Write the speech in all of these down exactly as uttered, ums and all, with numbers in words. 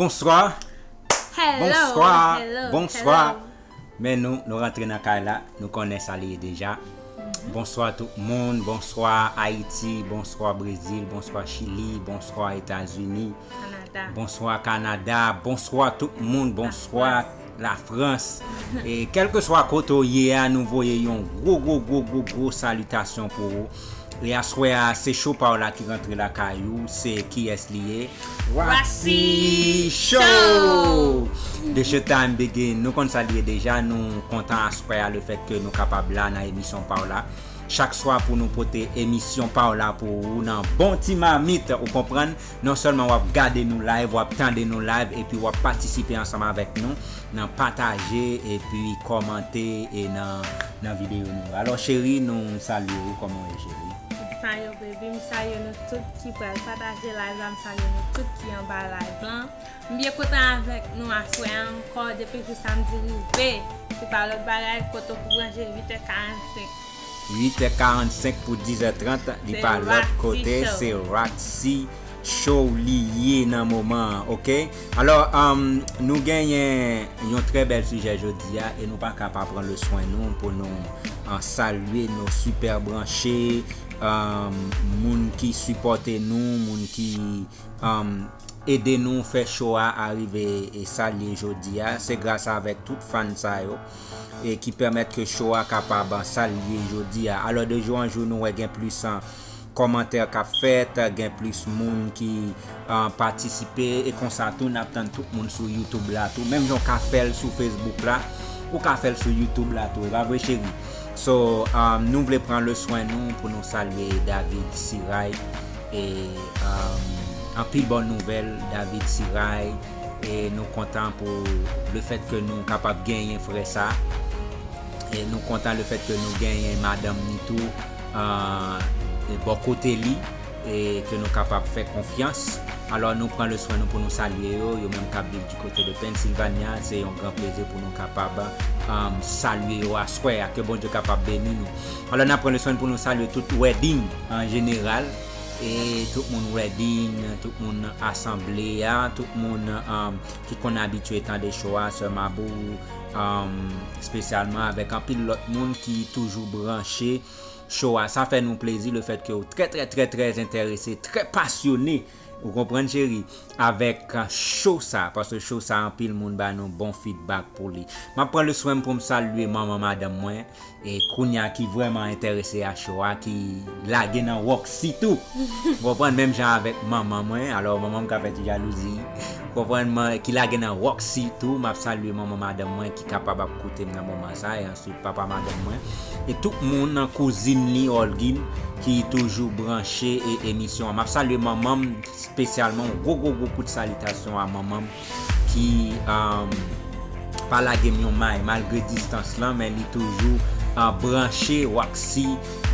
Bonswa. Hello, Bonswa. Hello, Bonswa. Hello. Men nou, nou rantre nan kay la, nou konnen sa li ye deja. Bonswa tout moun, bonswa Ayiti, bonswa Brezil, bonswa Chili, bonswa Etazini, Kanada. Bonswa Kanada, bonswa tout moun, bonswa Lafrans. E kèlkeswa kote w ye a, nou voye yon gwo, gwo, gwo, gwo, gwo salitasyon pou ou. E aswè a, se show pa w la ki rantre lakay ou, se kiyès li ye? Roxy Show! De Showtime Begin, nou konn sa li ye deja, nou kontan aswè a le fèt ke nou kapab la nan emisyon pa w la. Chak swa pou nou pote emisyon pa w la pou ou nan bon ti mamit, ou konprann? Non sèlman w ap gade nou live, w ap tande nou live, epi w ap patisipe ansanm avèk nou nan pataje epi kòmante e nan, nan videyo nou. Alò cheri, nou salye ou, kòman w ye cheri? M salye w, baby, m salye nou tout ki pral pataje live la, m salye nou tout ki anba live lan. M byen kontan avèk nou aswè a ankò, depi jou samdi rive. Se pa lòt bagay, kote w pou branche uit è karannsenk. Uit è karannsenk pou diz è trant, li pa lòt kote, se Roxy Show li ye nan moman an, oke? Alò, um, nou genyen yon trè bèl sijè jodi a, e nou pa ka pa pran le swen nou pou nou uh, salye nou sipè branche, um, moun ki sipòte nou, moun ki um, ede nou fè show a arive e sa l ye jodi a. Se gras avèk tout fan sa yo e ki pèmèt ke show a kapab an sa l ye jodi a. Alò de jou an jou nou wè gen plis an kòmantè k ap fèt, gen plis moun ki an patisipe e konsa tou n ap tann tout moun sou YouTube la tou. Menm jan w ka fè l sou Facebook la, ou ka fè l sou YouTube la tou. E pa vre cheri? So, um, nou vle pran le swen nou pou nou salye David Siray e um, anpil bòn nouvèl David Siray e nou kontan pou le fèt ke nou kapab genyen frè sa e nou kontan le fèt ke nou genyen madanm ni tou uh, bò kote li e ke nou kapab fè konfyans. Alò nou pran le swen nou pou nou salye yo, yo menm k ap viv di kote de Pennsylvania, se yon gran plezi pou nou kapab um, salye yo aswè a, ke Bondye kapab beni nou. Alò n ap pran le swen pou nou salye tout wedding an jeneral e tout moun wedding, tout moun asanble a, tout moun um, ki konn abitye tande show a, sè Mabou, um, espesyalman avèk anpil lòt moun ki toujou branche show a. Sa fè nou plezi le fèt ke w trè trè trè trè enterese, trè pasyone, ou konprann cheri, avèk show sa, paske show sa anpil moun ba nou bon feedback pou li. M ap pran le swen m pou m salye manman madanm mwen e kounye a ki vrèman enterese a show a, ki lage nan Roxy tou. Ou konprann, menm jan avèk manman mwen, alò manman m ka fè ti jalouzi, ou konprann, ki lage nan Roxy tou. M ap salye manman madanm mwen ki kapab ap koute m nan moman sa e answit papa madanm mwen e tout moun, kouzin li Olgin ki toujou branche e emisyon an. M ap salye manman m espesyalman, yon gwo gwo gwo kout salitasyon a manman m ki um, pa lage m yon may malgre distans lan, men li toujou uh, branche Roxy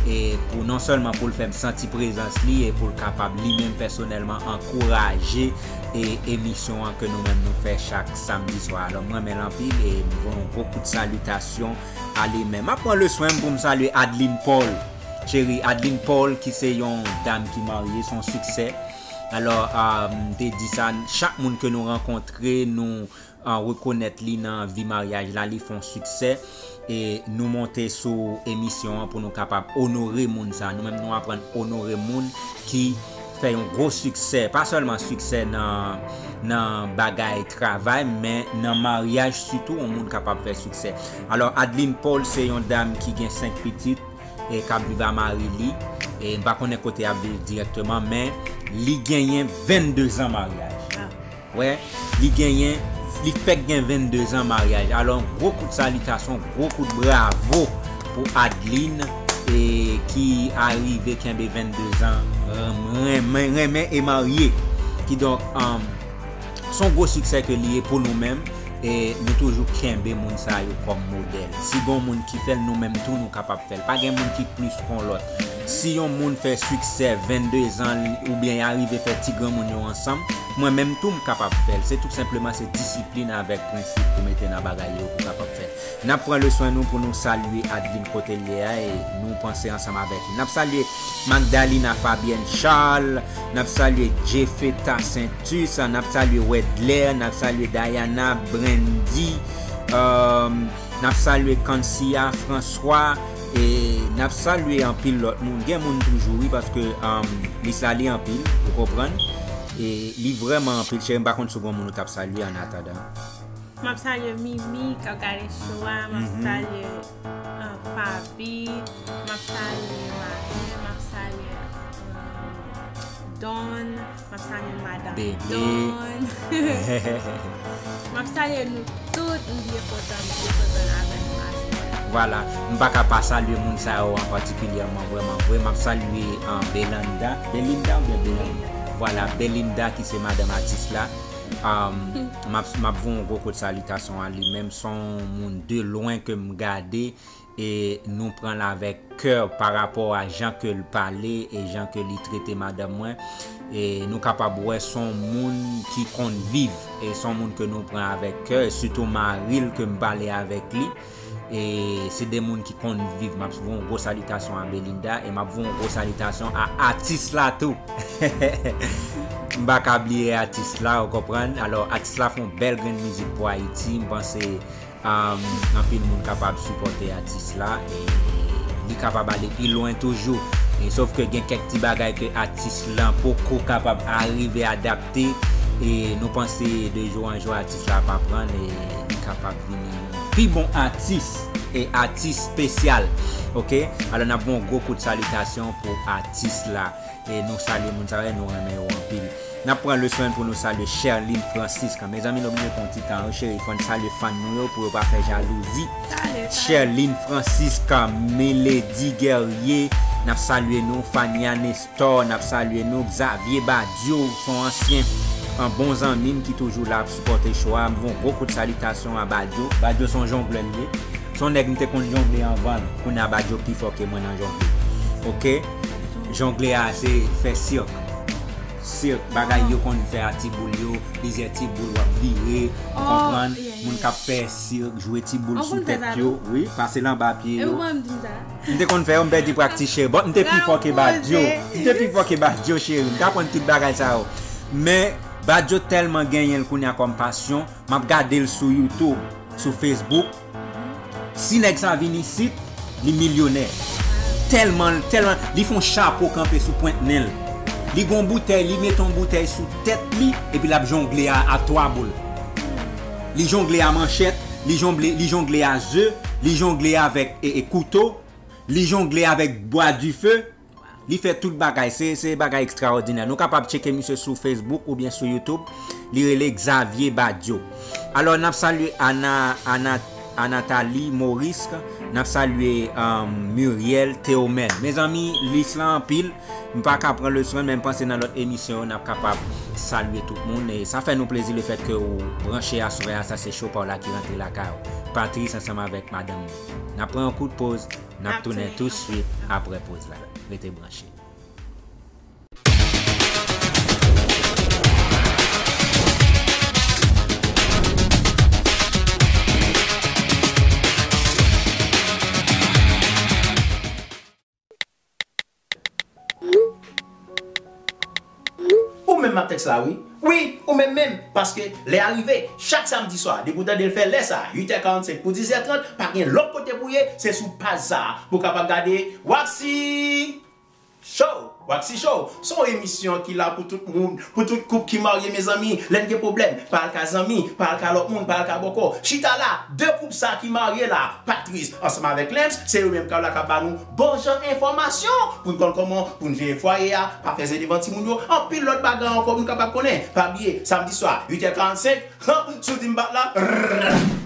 e pou non sèlman pou l fè m santi prezans li e pou l kapab li menm pèsonèlman ankouraje e emisyon an ke nou menm nou fè chak samdi swa. Alò m renmen l anpil e m voye yon gwo kout salitasyon a li menm. M ap pran le swen m pou m salye Adeline Paul. Cheri, Adeline Paul ki se yon dam ki marye, se yon siksè. Alò, uh, m te di sa, chak moun ke nou rankontre, nou uh, rekonèt li nan vi maryaj la, li fè yon siksè. E nou monte sou emisyon an pou nou kapab onore moun sa. Nou menm nou aprann onore moun ki fè yon gwo siksè, pa sèlman siksè nan nan bagay travay, men nan maryaj sitou yon moun kapab fè siksè. Alò Adeline Paul se yon dam ki gen senk pitit e k ap viv a mari li e m pa konnen kote y ap viv dirèkteman, men li genyen vennde zan maryaj. Wè, li genyen, li fèk gen vennde zan maryaj. Alò gwo kout salitasyon, gwo kout bravo pou Adeline e ki arive kenbe vennde zan, renmen, renmen e marye. Kidonk, um, se yon gwo siksè ke li ye pou nou menm e nou toujou kenbe moun sa yo kòm modèl. Si gon moun ki fè l, nou menm tou nou kapab fè l. Pa gen moun ki plis kon lòt. Si yon moun fè siksè vennde zan li, oubyen y arive fè ti granmoun yo ansanm, mwen menm tou m kapab fè l. Se tou senpleman se disiplin avèk prensip pou mete nan bagay yo pou kapab fè l. N ap pran le swen nou pou nou salye Adeline kote l ye a e nou panse ansanm avèk li. N ap salye Magdalena Fabienne Charles, n ap salye Jeffeta Saintus, n ap salye Wedler, n ap salye Diana, Brandy, euh, n ap salye Kansia François, e n ap salye anpil lòt moun. Gen moun toujou, wi, paske, um, lis la li anpil, ou konprann? E li vrèman anpil, cheri, m pa konn si w gen moun ou t ap salye an atandan. M ap salye Mimi k ap gade show a, m ap salye, uh, Fabi, m ap salye Mayen, m ap salye, um, Don, m ap salye Madan Don. M ap salye nou tout, m byen kontan, m byen kontan avè nou aswè. Vwala, m pa ka pa salye moun sa yo an patikilyèman, vrèman vre. M ap salye, uh, Belanda. Belinda oubyen Belanda? Vwala, Belinda ki se madanm atis la. Um, m ap, m ap voye yon gwo kout salitasyon a li menm. Se yon moun de lwen ke m gade e nou pran l avèk kè pa rapò a jan ke l pale e jan ke li trete madanm mwen. E nou kapab wè se yon moun ki konn viv e se yon moun ke nou pran avèk kè, e sitou mari l ke m pale avèk li. E se de moun ki konn viv. M ap voye yon gwo salitasyon a Belinda e m ap voye yon gwo salitasyon a atis la tou. M pa ka bliye atis la, ou konprann? Alò, atis la fè yon bèl grenn mizik pou Ayiti. M panse Um, anpil moun kapab sipòte atis la e li kapab ale pi lwen toujou. E sof ke gen kèk ti bagay ke atis lan poko kapab arive adapte. E nou panse de jou an jou atis la ap aprann e li kapab vini yon pi bon atis e atis espesyal. Oke? Alò n ap voye yon gwo kout salitasyon pou atis la. E nou salye moun sa yo, nou renmen yo anpil. N ap pran le swen pou nou salye Sherline Francisca. Mezanmi, nou oblije pran ti tan, wi, cheri, fò n salye fan nou yo pou yo pa fè jalouzi. Sherline Francisca, Melody Guerrier, n ap salye nou, Fania Nestor, n ap salye nou, Xavier Badio, se yon ansyen, yon bon zanmi m ki toujou la ap sipòte show a. M voye yon gwo kout salitasyon a Badio. Badio se yon jonglè li ye. Se yon nèg m te konn jongle anvan l. Kounye a Badio pi fò ke mwen nan jongle. Oke? Jongle a se fè sirk. Sirk, bagay yo konn fè a ti boul yo, plizyè ti boul w ap vire, ou konprann? Moun k ap fè sirk, jwe ti boul sou tèt yo, wi, pase l anba pye yo. M te konn fè yo, m pèdi praktis cheri. But m te pi fò ke Badio. M te pi fò ke Badio cheri. M t aprann tout bagay sa yo. Men Badio tèlman genyen l kounye a kòm pasyon, m ap gade l sou YouTube, sou Facebook. Si nèg sa vin isit, li milyonè. Tèlman, tèlman, li fè yon chapo kanpe sou pwent nen l. Li gon boutèy, li mete yon boutèy sou tèt li, epi l ap jongle a, a twa boul. Li jongle a manchèt, li jongle, li jongle a ze, li jongle avèk, e, e, kouto, li jongle avèk bwa dife. Li fè tout bagay, se, se bagay ekstraòdinè. Nou kapab tcheke misye sou Facebook oubyen sou YouTube. Li rele Xavier Badio. Alò, n ap salye Ana, Ana, Anathalie Morisque, n ap salye, um, Muriel Théomène. Mezanmi, lis lan anpil. M pa ka pran le swen, men m panse nan lòt emisyon yo, n ap kapab salye tout moun. E sa fè nou plezi lefèt ke ou branche aswè a, sa se show pa w la ki rantre lakay ou. Patrice ansanm avèk madanm li. N ap pran yon kout poz. N ap tounen touswit apre poz la. Rete branche. Ou menm m ap tèks la, wi. Wi, ou menm menm. Paske lè a rive, chak samdi swa, depi w tande l fè lè sa, uit è karannsenk pou diz è trant, pa gen lòt kote pou ye, se sou paj sa a, pou w kapab gade Waxy Show. Waxy Show, se yon emisyon ki la pou tout moun, pou tout koup ki marye, mezanmi. Lè n gen pwoblèm, pa al ka zanmi, pa al ka lòt moun, pa al ka bòkò. Chita la, de koup sa ki marye la, Patrice ansanm avèk Lems, se yo menm k ap la k ap ba nou bon jan enfòmasyon pou n konn kòman pou n jere fwaye a, pa fè zen devan timoun yo, anpil lòt bagay ankò pou n kapab konnen. Pa bliye, samdi swa, uit è karannsenk, han, si w di m bat la, rrrr.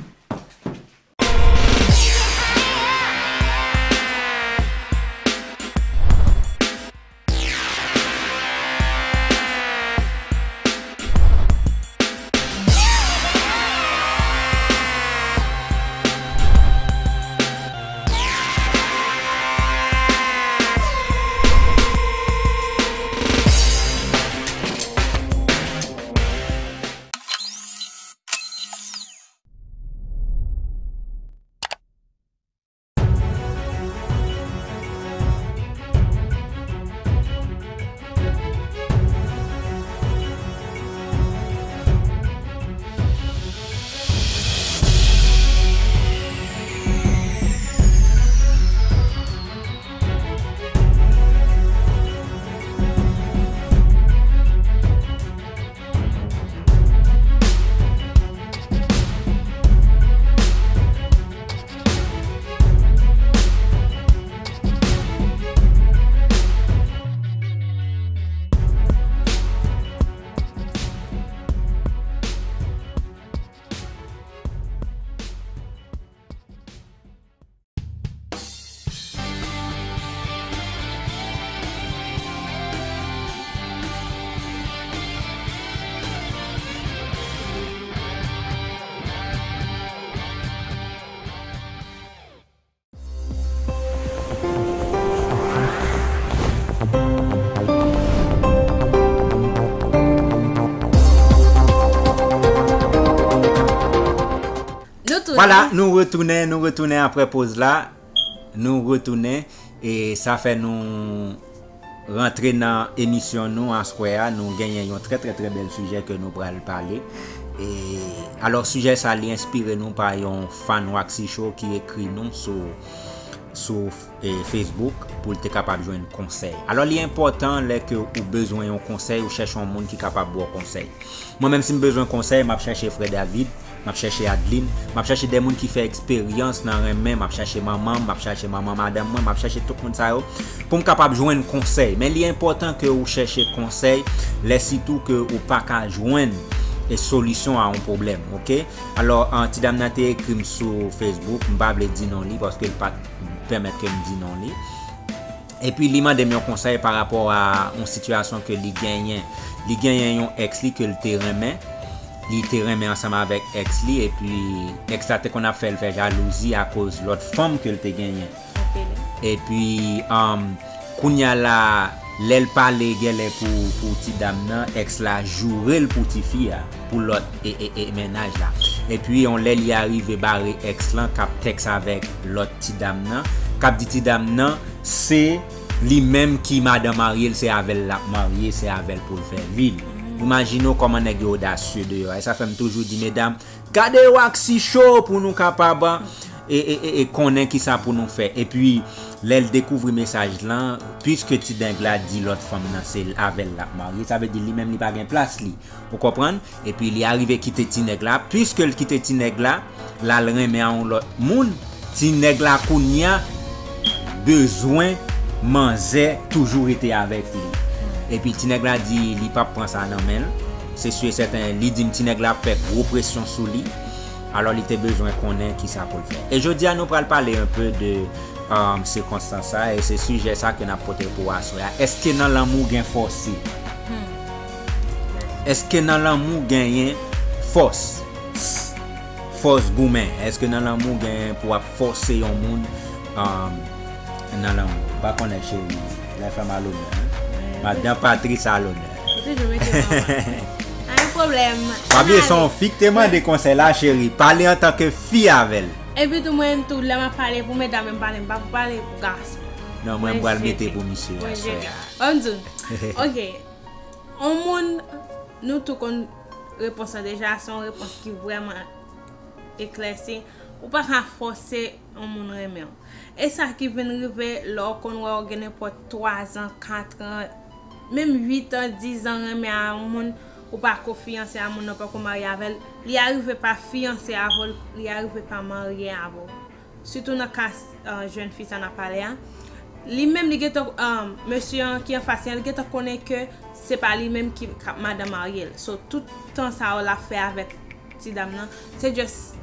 Vwala, nou retounen, nou retounen apre poz la. Nou retounen. E sa fè nou rantre nan emisyon nou aswè a. Nou genyen yon trè, trè, trè bèl sijè ke nou pral pale. E, alò, sijè sa, li enspire nou pa yon fan Waxy Show ki ekri nou sou, sou, e, Facebook pou l te kapab jwenn konsèy. Alò, li enpòtan lè ke ou bezwen yon konsèy, ou chèche yon moun ki kapab ba w konsèy. Mwen menm, si m bezwen konsèy, m ap chèche frè David, m ap chèche Adeline, m ap chèche de moun ki fè eksperyans nan renmen, m ap chèche manman m, m ap chèche manman madanm mwen, m ap chèche tout moun sa yo pou m kapab jwenn konsèy. Men li enpòtan ke ou chèche konsèy lè sitou ke ou pa ka jwenn e solisyon a yon pwoblèm, oke? Alò, an, ti dam nan te ekri m sou Facebook, m pa vle di non li paske l pa t pèmèt ke m di non li. Epi li mande m yon konsèy pa rapò a yon sitiyasyon ke li genyen. Li genyen yon ex li ke l te renmen. Li te renmen ansanm avèk ex li, epi ex la te konn ap fè l fè jalouzi akoz lòt fanm ke l te genyen. Epi, um, kounye a la, lè l pale genlè pou, pou ti dam nan, ex la joure l pou tifi a, pou lòt e, e, e mennaj la. Epi, yon lè li arive bare ex lan k ap tèks avèk lòt ti dam nan, k ap di ti dam nan, se li menm ki madan marye l, se avè l l ap marye, se avè l pou l fè vi l. Imajine w kòman nèg yo odasye deyò a. E sa fè m toujou di, medam, gade Waxy Show pou nou kapab, e, e, e, e konnen kisa pou nou fè. Epi, lè l dekouvri mesaj lan, piske ti nèg la di lòt fanm nan se avè l l ap marye, sa vle di li menm li pa gen plas li. Ou konprann? Epi li arive kite ti nèg la. Piske l kite ti nèg la, l al renmen a yon lòt moun. Ti nèg la kounye a bezwen manzè toujou rete avèk li. Epi ti nèg la di li p ap pran sa nan men l. Se si e sèten, li di m ti nèg la ap fè gwo presyon sou li. Alò li te bezwen konnen kisa pou l fè. E jodi a nou pral pale un peu de, um, sikonstans sa, e se sijè sa ke n ap pote pou aswè a. Èske nan lanmou gen fòse? Èske nan lanmou genyen fòs? Fòs goumen. Èske nan lanmou genyen pou w ap fòse yon moun, um, nan lanmou? M pa konnen, cheri. Lè fè m a lonè, hein? Madan Patris a lonè. Ou toujou mete m anba. Pa gen pwoblèm. Pa bliye, se yon fi k te mande konsèy la, cheri. Pale antanke fi avè l. Epi tou, mwen menm tou, lè m ap pale pou medam, m pale, m pa pou pale pou gason. Non, mwen, m pral mete pou misye aswè a. Mwen jete. Ban m di w. Ok. Yon moun, nou tou konn repons lan deja, se yon repons ki vrèman eklèsi. Ou pa ka fòse yon moun renmen w. E sa ki vin rive lè w konn wè w gen nenpòt twazan, katran, menm uitan, dizan renmen a yon moun, ou pa ko fiyanse a moun nan, pako marye avè l, li arive pa fiyanse avè w, li arive pa marye avè w. Sitou nan ka, uh, jèn fi sa n ap pale a. Li menm, li gentan, um, mesye an ki anfas li an, li gentan konnen ke se pa li menm ki k ap madan marye l. So, tout tan sa yo l ap fè avèk ti dam nan, se just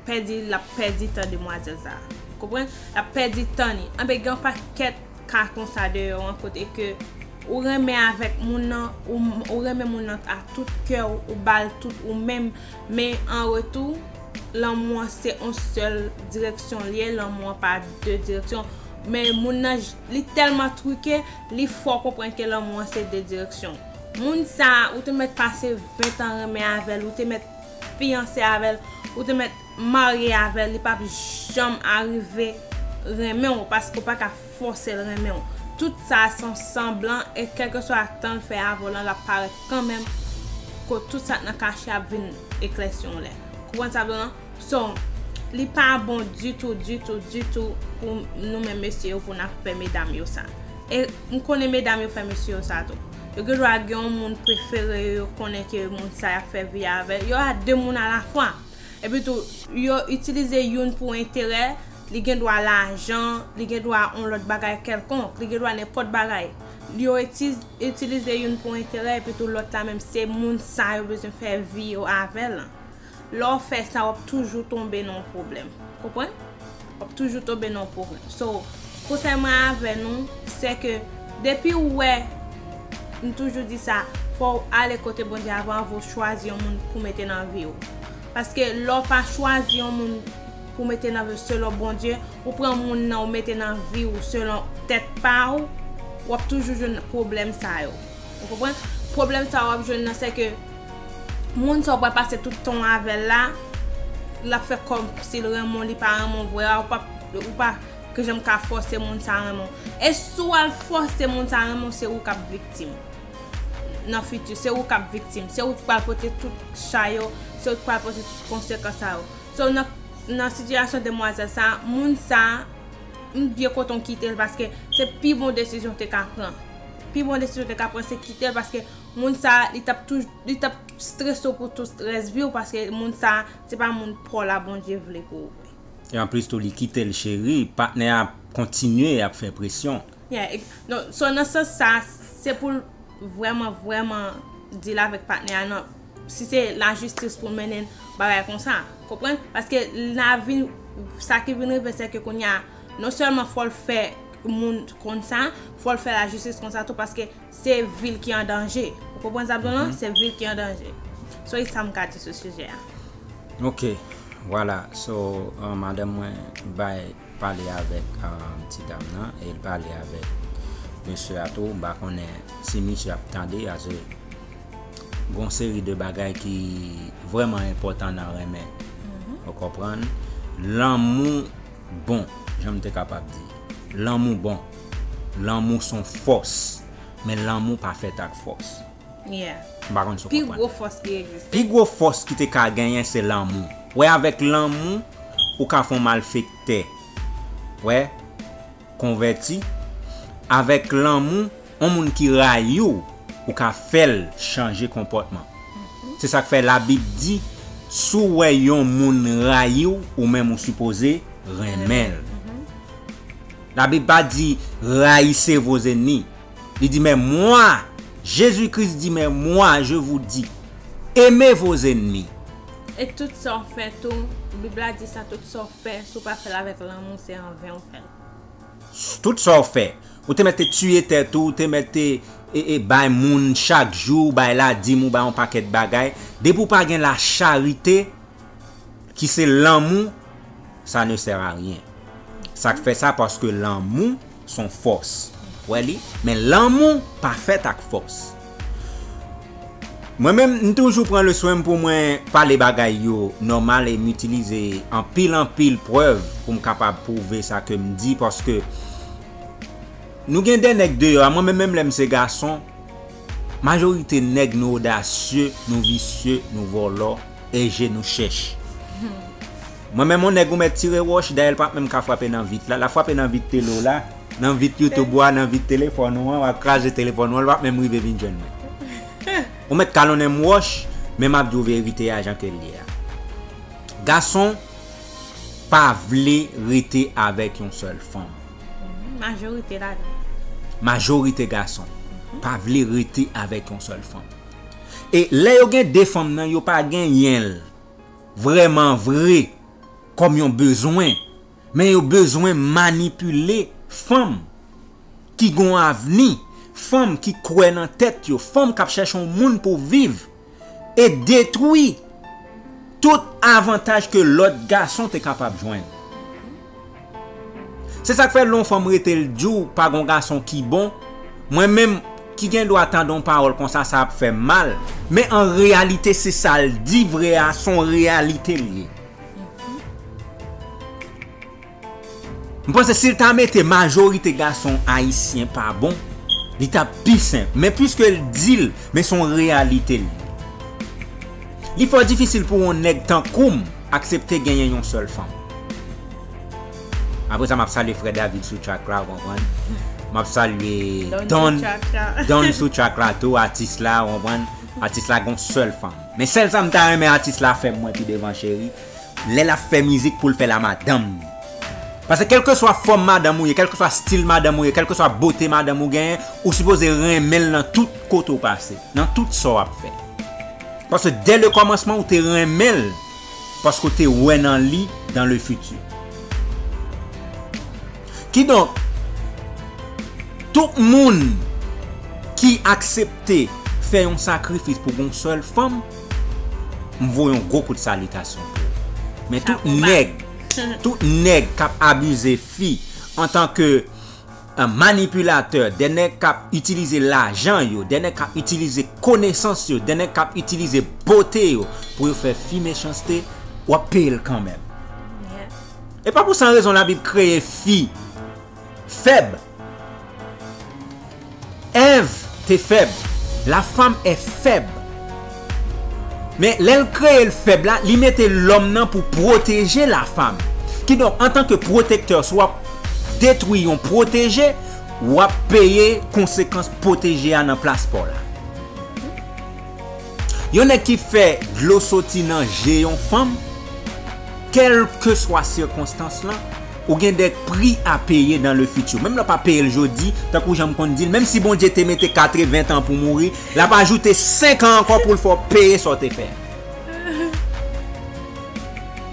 pèdi, l ap pèdi tan demwazèl sa a. Konprann? L ap pèdi tan li. Anben, gen yon pakèt ka konsa deyò an kote ke ou renmen avèk moun nan, ou, ou renmen moun nan a tout kè w, ou ba l tout ou menm, men an retou, lanmou an se yon sèl direksyon l ye, lanmou an pa de direksyon. Men moun nan, j-, li tèlman twike, li fè w konprann ke lanmou an se de direksyon. Moun sa a, ou te mèt pase ven tan renmen avè l, ou te mèt fiyanse avè l, ou te mèt marye avè l, li p ap janm arive renmen w, paske w pa ka fòse l renmen w. Tout sa a se yon sanblan, e kèlkeswa tan l fè avè w lan, l ap parèt kanmenm, kot tout sa k nan kache ap vin eklèsi yon lè. Konprann sa m di w lan? So, li pa bon ditou, ditou, ditou pou nou menm mesye yo, pou n ap fè medam yo sa. E m konnen medam yo fè mesye yo sa tou. Yo gen dwa gen yon moun prefere yo, yo konnen ke moun sa y ap fè vi avè l. Yo a de moun alafwa. Epi tou, yo itilize youn pou enterè, li gen dwa lajan, li gen dwa yon lòt bagay kèlkonk, li gen dwa nenpòt bagay. Yo iti-, itilize youn pou enterè, epi tou lòt la menm se moun sa yo bezwen fè vi yo avè l. Lè w fè sa, w ap toujou tonbe nan yon pwoblèm. Konprann? W ap toujou tonbe nan yon pwoblèm. So, konsèy mwen avè nou, se ke depi w wè, m toujou di sa, fò w ale kote Bondye avan, avan w chwazi yon moun pou mete nan vi w. Paske lè w pa chwazi yon moun pou mete nan vi w selon Bondye, ou pran moun nan ou mete nan vi w selon tèt pa w, w ap toujou jwenn pwoblèm sa yo. Ou konprann? Pwoblèm sa w ap jwenn nan, se ke moun sa w pral pase tout tan w avè l la, l ap fè kòmsi l renmen w, li pa renmen w vre a, ou pa, ou pa ke janm ka fòse moun sa renmen w. E si w al fòse moun sa renmen w, se ou k ap viktim. Nan fiti, se ou k ap viktim. Se ou k pral pote tout chay yo, se ou k pral pote tout konsekans sa yo. So, nan, nan sitiyasyon demwazèl sa, moun sa, m byen kontan w kite l paske se pi bon desizyon w te ka pran. Pi bon desizyon w te ka pran, se kite l paske moun sa, li t ap touj-, li t ap strese w pou tout rès vi w paske moun sa, se pa moun pa w la Bondye vle pou ou vre. E anplis tou, li kite l cheri, patnè a ap kontinye ap fè presyon. Yeah, e, non, so nan sans sa, se pou l vrèman, vrèman deal avèk patnè a nan, si se lajistis pou l mennen bagay konsa. Konprann? Paske lavi, sa ki vin rive, se ke kounye a, non sèlman fò l fè moun konn sa, fò l fè lajistis konsa tou, paske se vi l ki an danje. Ou konprann sa m di w lan? Se vi l ki an danje. So, e sa m ka di sou sijè a. Ok, vwala. So, uh, madanm mwen bay pale avèk, um, ti dam nan, e l pale avèk mesye a tou. M pa konnen si misye ap tande, paske gon seri de bagay ki vrèman enpòtan nan renmen. Ou konprann? Lanmou bon, jan m te kapab di. Lanmou bon. Lanmou se yon fòs, men lanmou pa fèt ak fòs. Yeah. M pa konn si w konprann. Pi gwo fòs ki egziste. Pi gwo fòs ki te ka genyen, se lanmou. Wè, avèk lanmou, ou ka fè yon malfektè, wè, konvèti. Avèk lanmou, yon moun ki rayi w, ou ka fè l chanje konpòtman. Se sa k fè Labib di, si w wè yon moun rayi w, ou menm ou sipoze renmen l. Labib pa di, rayisez vos ennemis. Li di, mais moi, Jésus-Christ di, mais moi, je vous dis, aimez vos ennemis. E tout sa w fè tou, Bib la di sa, tout sa w fè, si w pa fè l avèk lanmou, se anven w fè l. Tout sa w fè, ou te mèt te tiye tèt ou, ou te mèt te, e, e, bay moun chak jou, bay ladim ou, bay yon pakèt bagay. Depi w pa gen lacharite, ki se lanmou, ça ne sert à rien. Sa k fè sa, paske lanmou se yon fòs. Wè li? Men lanmou pa fèt ak fòs. Mwen menm, m toujou pran le swen m pou mwen pale bagay yo nòmal e m itilize anpil, anpil prèv pou m kapab pwouve sa ke m di, paske nou gen de nèg deyò a, mwen menm, menm lè m se gason, majorite nèg nou odasye, nou visye, nou vòlò, e je nou chèch. Mwen menm, yon nèg ou mèt tire wòch, dayè l p ap menm ka frape nan vit la. L ap frape nan vit tele w la, nan vit YouTube ou a, nan vit telefòn ou an, w ap kraze telefòn ou an, l p ap menm rive vin jwenn mwen. Ou mèt kalonnen m wòch, men m ap di w verite a jan ke l ye a. Gason pa vle rete avèk yon sèl fanm. Majorite ladan. Majorite gason pa vle rete avèk yon sèl fanm. E lè yo gen de fanm nan, yo pa genyen l vrèman vre kòm yon bezwen, men yo bezwen manipile fanm ki gon avni, fanm ki kwè nan tèt yo, fanm k ap chèche yon moun pou viv e detwi tout avantaj ke lòt gason te kapab jwenn. Se sa k fè lè yon fanm rete l di w pa gon gason ki bon, mwen menm ki gen dwa tande yon pawòl konsa, sa ap fè m mal. Men an reyalite, se sa l di vre a, se yon reyalite l ye. M panse si l ta mete majorite gason ayisyen pa bon, li t ap pi senp. Men piske l di l, men se yon reyalite l ye. Li fò difisil pou yon nèg tankou m aksepte genyen yon sèl fanm. Apre sa, m ap salye frè David sou track la, w konprann. M ap salye Don sou track la tou, atis la, w konprann. Atis la gon sèl fanm. Men sèl sa m ta renmen atis la fè mwen pi devan, cheri, lè l ap fè mizik, pou l fè l a madanm li. Paske kèlkeswa fòm madanm ou ye, kèlkeswa stil madanm ou ye, kèlkeswa bote madanm ou genyen, ou sipoze renmen l nan tout kote w pase, nan tout sa w ap fè. Paske dès le commencement, ou te renmen l, paske w te wè nan li dans le futur. Kidonk, tout moun ki aksepte fè yon sakrifis pou gon sèl fanm, m voye yon gwo kout salitasyon pou ou. Men tout nèg, tout nèg k ap abize fi antanke, euh, manipilatè, de nèg k ap itilize lajan yo, de nèg k ap itilize konesans yo, de nèg k ap itilize bote yo pou yo fè fi mechanste, w ap peye l kanmenm. E pa pou san rezon Labib kreye fi fèb. Èv te fèb. La femme est faible. Men lè l kreye l fèb la, li mete lòm nan pou pwoteje la femme. Kidonk, antanke pwotektè, si w ap detwi yon pwoteje, w ap peye konsekans pwoteje a nan plas pa w la. Yon nèg ki fè dlo soti nan je yon fanm, kèlkeswa sikonstans lan, ou gen de pri a peye dans le futur. Menm lè w pa peye l jodi, tankou jan m konn di l, menm si Bondye te mete katreven tan pou mouri, l ap ajoute senk an ankò pou l fè w peye sa w te fè.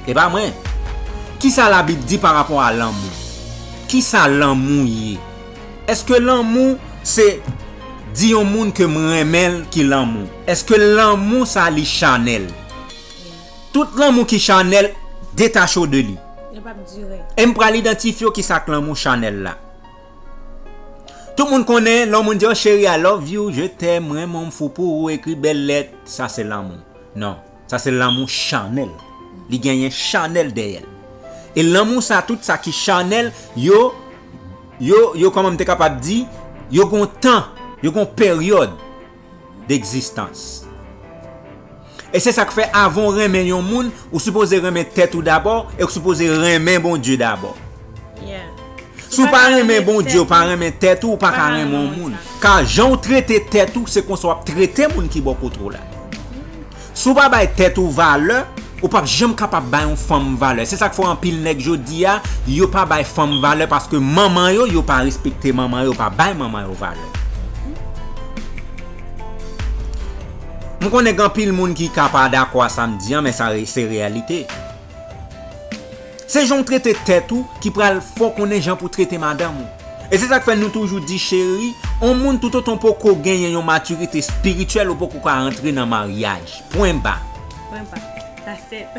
E pa mwen. Kisa Labib di pa rapò a lanmou? Kisa lanmou ye? Èske lanmou se di yon moun ke m renmen l ki lanmou? Èske lanmou sa li chanèl? Tout lanmou ki chanèl, detache w de li. Li p ap dire. E m pral idantifye w kisa k lanmou chanèl la. Tout moun konnen, lè yon moun di, "Oh, chérie, I love you, je t'aime, mwen, mwen, m fou pou ou," ekri bèl lèt, sa se lanmou. Non, sa se lanmou chanèl. Li genyen chanèl dèyè l. E lanmou sa, tout sa ki chanèl, yo, yo, yo, kòman m te kapab di, yo gon tan, yo gon peryòd degzistans. E se sa k fè, avan w renmen yon moun, ou sipoze renmen tèt ou dabò, e ou sipoze renmen Bondye dabò. Si w pa renmen Bondye, ou pa renmen tèt ou, ou pa ka renmen yon moun. Ka jan w trete tèt ou, se konsa w ap trete moun ki bò kote w la. Si w pa bay tèt ou valè, ou p ap janm kapab bay yon fanm valè. Se sa k fè anpil nèg jodi a, yo pa bay fanm valè paske manman yo, yo pa respekte manman yo, yo pa bay manman yo valè. M konnen gen anpil moun ki ka pa dakò a sa m di an, men sa re- se reyalite. Se jan w trete tèt ou ki pral fè w konnen jan pou trete madanm ou. E se sa k fè nou toujou di, cheri, yon moun toutotan w poko genyen yon matirite espirityèl, ou poko ka antre nan maryaj. Pwen ba. Pwen ba. That's it.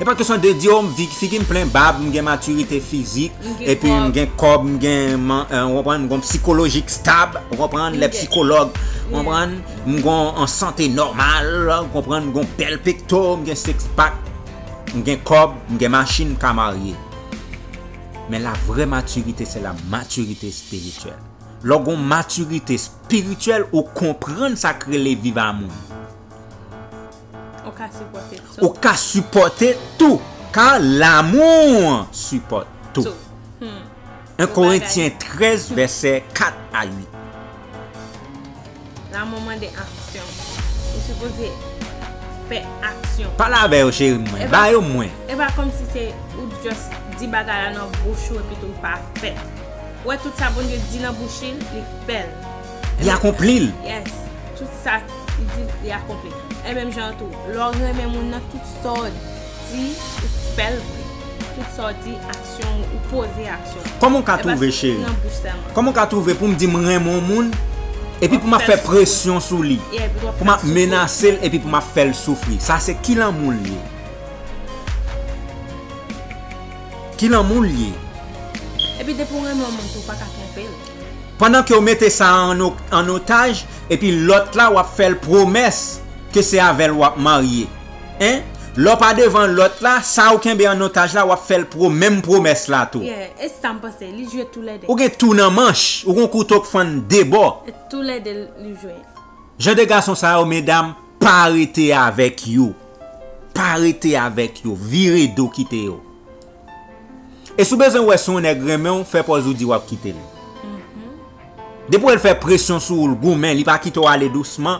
E pa kesyon de di, "Oh, m fi- figi m plen bab, m gen matirite fizik, epi m gen kòb, m gen, man- eh, w konprann, m gen sikolojik stab, w konprann, lè psikològ, w konprann, m gen an sante nòmal, w konprann, m gen bèl pekto, m gen six pack, m gen kòb, m gen machin, m ka marye." Men la vrè matirite, se la matirite espirityèl. Lè w gen matirite espirityèl, ou konprann sa k rele viv a moun. Ou ka sipòte tou. Ou ka sipòte tou. Car l'amour supporte tout. En Korentyen trèz, vèsè kat a uit. Lanmou mande aksyon. Ou sipoze fè aksyon. Pale avè yo, cheri mwen. Ba yo mwen. E pa kòmsi se ou just di bagay la nan bouch ou epi tou pa fè. Ou wè tout sa Bondye di nan bouch li, li fè l. Li akonpli l. Yes. Tout sa li di, li akonpli. E menm jan tou, lè w renmen moun nan, tout sa w di, ou fè l vre. Tout sa w di, aksyon, ou poze aksyon. Kòman w ka twouve, cheri? Kòman w ka twouve pou m di m renmen yon moun, epi pou m ap fè presyon sou li, pou m ap menase l, epi pou m ap fè l soufri? Sa se ki lanmou l ye? Ki lanmou l ye? Epi depi w renmen yon moun tou, ou pa ka twonpe l. Pandan ke w mete sa an o- an otaj, epi lòt la, w ap fè l pwomès ke se avè l w ap marye. Hein? Lè w pa devan lòt la, sa ou kenbe an otaj la, w ap fè l pwo- menm pwomès la tou. Yeah, e sa m panse, li jwe toulède. Ou gen tou nan manch, ou gen kouto k fann de bò. Toulède li jwe. Jan de gason sa yo, medam, pa rete avèk yo. Pa rete avèk yo, vire do kite yo. E si w bezwen wè si yon nèg renmen w, fè pòz ou di w ap kite l. Depi w wè l fè presyon sou ou, l goumen, li pa kite w ale dousman,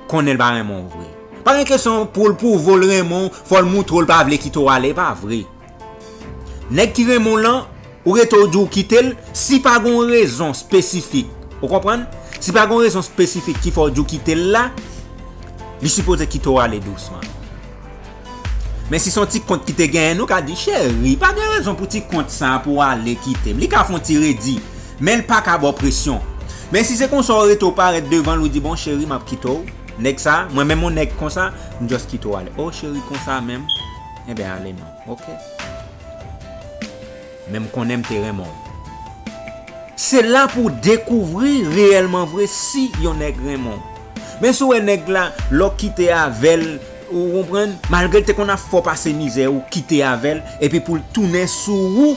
konnen l pa renmen w vre. Pa gen kesyon pou l pwouve w l renmen w, fò l moutre w l pa vle kite w ale, e pa vre. Nèg ki renmen w lan, ou rete w di w kite l, si pa gen yon rezon espesifik, ou konprann? Si pa gen yon rezon espesifik ki fè w di w kite l la, li sipoze kite w ale dousman. Men si se yon ti kont ki te genyen, nou ka di, cheri, pa gen rezon pou ti kont sa pou w ale kite m. Li ka fè yon ti redi, men l pa ka ba w presyon. Men si se konsa w rete w parèt devan l, ou di, bon, cheri, m ap kite w. Nèg sa, mwen menm yon nèg konsa, m just kite w ale. O, cheri, konsa menm? Enben, ale non. Oke. Men m konnen m te renmen w. Se la pou w dekouvri reyèlman vre si yon nèg renmen w. Men si w wè nèg la, lè w kite avè l, Ou konprann? Malgre l te konn ap fè w pase mizè, ou kite avè l, epi pou l tounen sou ou,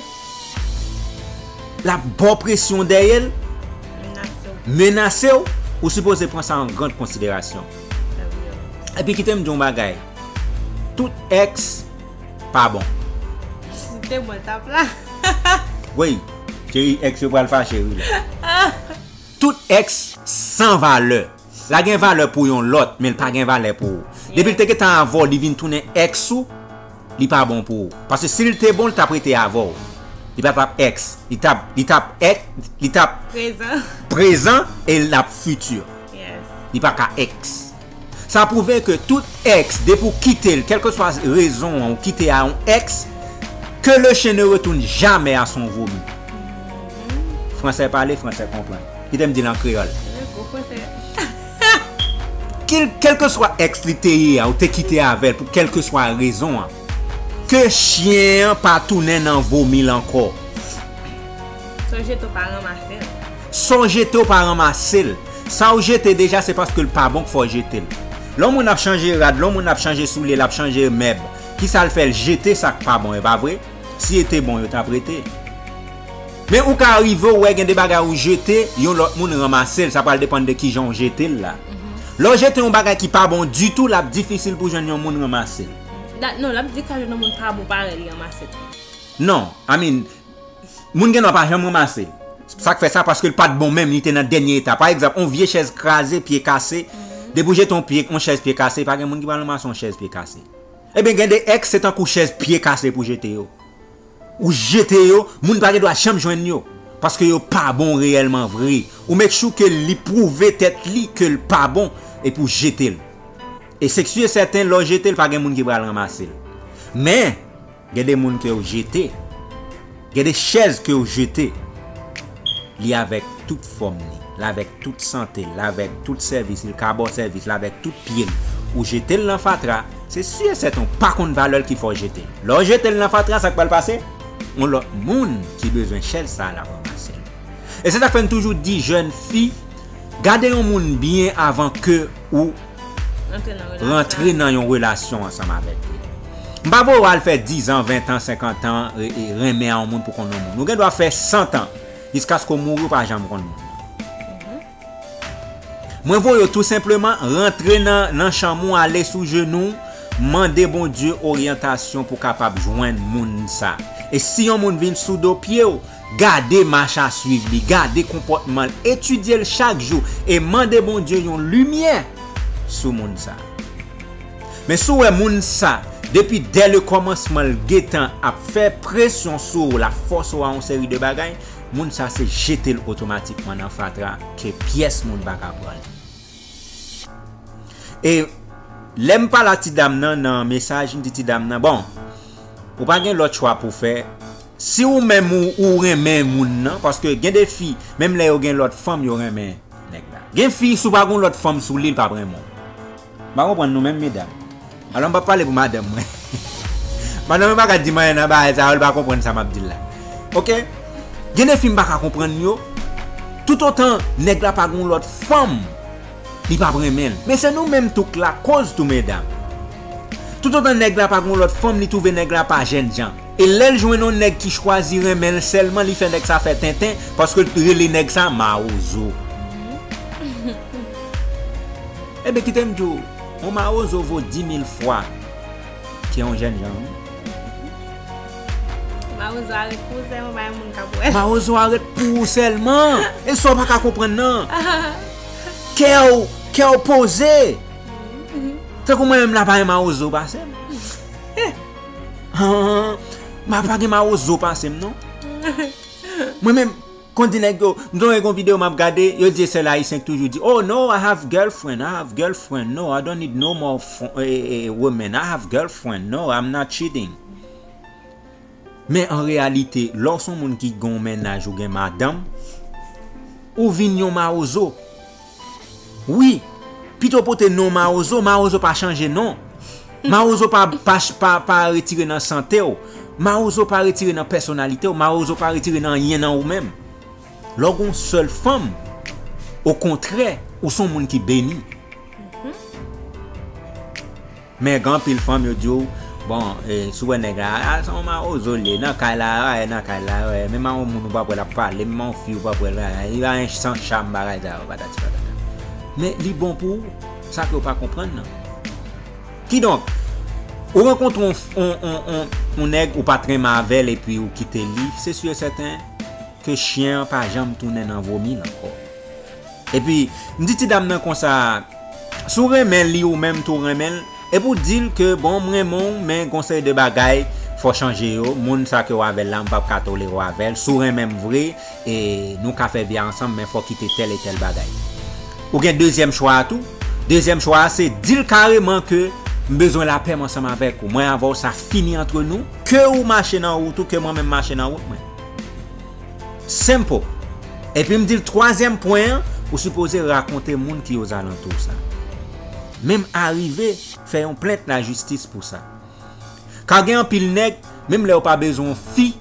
l ap ba w presyon dèyè l, menase w, ou sipoze pran sa an gran konsiderasyon. Epi kite m di w yon bagay, tout ex pa bon. Si te mwen t ap la. Wi, cheri, ex yo pral fache wi la. Tout ex san valè. La gen valè pou yon lòt, men l pa gen valè pou ou. Depi l te gentan avè w, li vin tounen ex ou, li pa bon pou ou. Paske si l te bon, li t ap rete avè w. Li pa t ap ex. Li t ap, li t ap ex, li t ap prezan e l ap fiti. Li pa ka ex. Sa pwouve ke tout ex, depi w kite l, kèlkeswa rezon an, ou kite a yon ex, que le chien ne retourne jamais à son vommi. Fransè pale, fransè konprann. Kite m di l an kreyòl. Kèlkeswa ex li te ye a, ou te kite avè l pou kèlkeswa rezon an, ke chyen an pa tounen nan vomi l ankò. Sa w jete w pa ranmase l. Sa w jete w pa ranmase l. Sa w jete deja, se paske l pa bon k fè w jete l. Lè yon moun ap chanje rad, lè yon moun ap chanje soulye, l ap chanje mèb, kisa l fè? L jete sa k pa bon, e pa vre? Si yo te bon, yo t ap rete. Men ou ka rive w wè gen de bagay ou jete, yon lòt moun ranmase l, sa pral depann de kijan w jete l la. Lè w jete yon bagay ki pa bon ditou, l ap difisil pou jwenn yon moun ranmase l. Non, l ap di ka jwenn yon moun pa bon parèy li ranmase l. Non, I mean, moun gen dwa pa janm ranmase l. Sa k fè sa, paske l pa t bon menm, li te nan dènye eta. Pa egzanp, yon vye chèz kraze, pye kase. Depi w jete yon pye, yon chèz pye kase, pa gen moun ki pral ranmase yon chèz pye kase. Ebyen, gen de ex, se tankou chèz pye kase pou jete yo. Ou jete yo, moun pa gen dwa janm jwenn yo. Paske yo pa bon reyèlman vre. Ou make sure ke li pwouve tèt li ke l pa bon, epi w jete l. E se si e sèten, lè w jete l, pa gen moun ki pral ranmase l. Men, gen de moun ke w jete, gen de chèz ke w jete, li avèk tout fòm li, l avèk tout sante l, l avèk tout sèvis li, l ka ba w sèvis, l avèk tout pye l. Ou jete l nan fatra, se si e sèten w pa konn valè l ki fè w jete l. Lè w jete l nan fatra, sa k pral pase? Yon lòt moun ki bezwen chèz sa a, l ap ranmase l. E se sa k fè n toujou di jèn fi, gade yon moun byen avan ke ou rantre nan yon relasyon ansanm avèk li. M pa voye w al fè diz an, ven an, senkant an, e, e, renmen a yon moun pou konn yon moun. Ou gen dwa fè san an, jiskaske w mouri, ou pa janm konn moun. Mwen voye w tou senpleman rantre nan, nan chanm ou, ale sou jenou w, mande Bondye oryantasyon pou w kapab jwenn moun sa. E si yon moun vin sou do pye w, gade mach a swiv li, gade konpòtman l, etidye l chak jou e mande Bondye yon limyè sou moun sa. Men si w wè moun sa, depi dè le kòmansman l gentan ap fè presyon sou ou, l ap fòse w a yon seri de bagay, moun sa se jete l otomatikman nan fatra ke pyès moun pa ka pran l. E lè m pale a ti dam nan nan mesaj, m di ti dam nan, bon, ou pa gen lòt chwa pou w fè. Si ou menm ou, ou renmen moun nan, paske gen de fi, menm lè yo gen lòt fanm, yo renmen nèg la. Gen fi, si w pa gen lòt fanm sou li, l p ap renmen w. M pa konprann nou menm, medam. Alò, m p ap pale pou madanm mwen. Madanm mwen pa ka di m anyen nan bagay sa yo, li pa konprann sa m ap di l la. Oke? Gen de fi m pa ka konprann yo. Toutotan nèg la pa gen yon lòt fanm, li p ap renmen l. Men se nou menm tou k lakoz tou, medam. Toutotan nèg la pa gen yon lòt fanm, li twouve nèg la pa jènjan. E lè l jwenn yon nèg ki chwazi renmen l sèlman, li fè nèg sa fè tenten, paske l rele nèg sa mawozo. Ebyen, kite m di w, yon mawozo vo di mil fwa ke yon jènjan, wi. Mawozo a ret pou ou sèlman, pa gen moun k ap wè l. Mawozo a ret pou ou sèlman. E sa w pa ka konprann nan. Kè w, kè w poze. Tankou mwen menm la, pa gen mawozo pase m. Ah, m pa gen mawozo pase m, non. Mwen menm, konn di nèg yo, m sonje gon videyo m ap gade, yo di e sèl ayisyen ki toujou di, "Oh no, I have girlfriend, I have girlfriend, no, I don't need no more fo- eh, eh, women, I have girlfriend, no, I'm not cheating." Men an reyalite, lè w se yon moun ki gen yon mennaj ou gen madanm, ou vin yon mawozo. Wi, pito w pote non mawozo, mawozo pa chanje non. Mawozo pa, pa, pa, pa retire nan sante w. Mawozo pa retire nan pèsonalite w. Mawozo pa retire nan anyen nan ou menm. Lè w gen yon sèl fanm, okontrè, ou se yon moun ki beni. Men gen anpil fanm yo di w, bon, e, si w wè nèg la, a, se yon mawozo l ye, nan kay la, a, nan kay la, wè, menm a yon moun ou p ap wè l ap pale, menm a yon fi ou p ap wè l, a, li pa gen sans cham bagay sa yo, patati patata. Men li bon pou ou, sa ke w pa konprann nan. Kidonk, ou rankontre yon, yon, yon, yon, yon nèg ou pa t renmen avè l epi ou kite li, se si e sèten ke chyen an pa janm tounen nan vomi l ankò. Epi, m di ti dam nan konsa, si w renmen li ou menm tou renmen l, epi w di l ke, bon, m renmen w, men gon seri de bagay, fò chanje yo, moun sa ke w avè l la, m p ap ka tolere w avè l, si w renmen m vre, e nou ka fè vi a ansanm, men fò kite tèl e tèl bagay. Ou gen dezyèm chwa a tou. Dezyèm chwa a, se di l kareman ke m bezwen lapè m ansanm avèk ou. Mwen avè w, sa fini antre nou. Ke ou mache nan wout ou, ke mwen menm mache nan wout mwen. Simple. Epi m di l, twazyèm pwen an, ou sipoze rakonte moun ki ozalantou w sa. Menm arive fè yon plent lajistis pou sa. Ka gen anpil nèg, menm lè yo pa bezwen yon fi,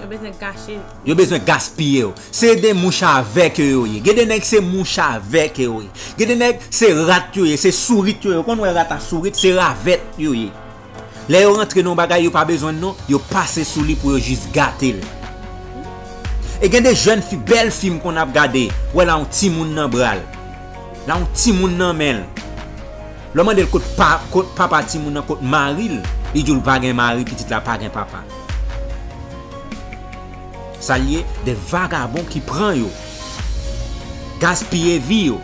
Yo bezwen gache. Yo bezwen gaspiye w. Se de mouch a vè ke yo ye. Gen de nèg se mouch a vè ke yo ye. Gen de nèg se rat yo ye, se sourit yo ye. Ou konn wè rat a sourit, se ravèt yo ye. Lè yo rantre nan yon bagay yo pa bezwen l non, yo pase sou li pou yo jis gate l. E gen de jèn fi, bèl fi m konn ap gade, wè l a yon timoun nan bra l. L a yon timoun nan men l. Lè w mande l kot pa, kot papa timoun nan, kot mari l, li di w l pa gen mari, pitit la pa gen papa. Sa l ye, de vagabon ki pran yo, gaspiye vi yo,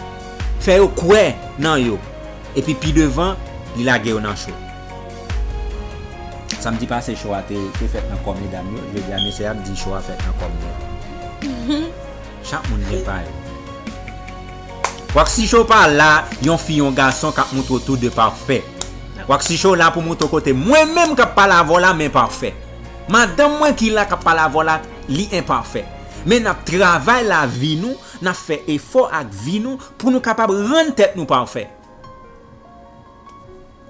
fè yo kwè nan yo, epi pi devan, li lage yo nan cho. Samdi pase, cho a te, te fèt nan kò medam yo, jodi a, mesye ap di cho a fèt nan kò m yo. Chak moun gen pa yo. Waksi Cho pa la, yon fi, yon gason k ap montre w tou de pafè. Waksi Cho la pou montre w kote mwen menm k ap pale avè w la, m enpafè. Madanm mwen ki la k ap pale avè w la, li enpafè. Men n ap travay lavi nou, n ap fè efò ak vi nou pou nou kapab rann tèt nou pafè.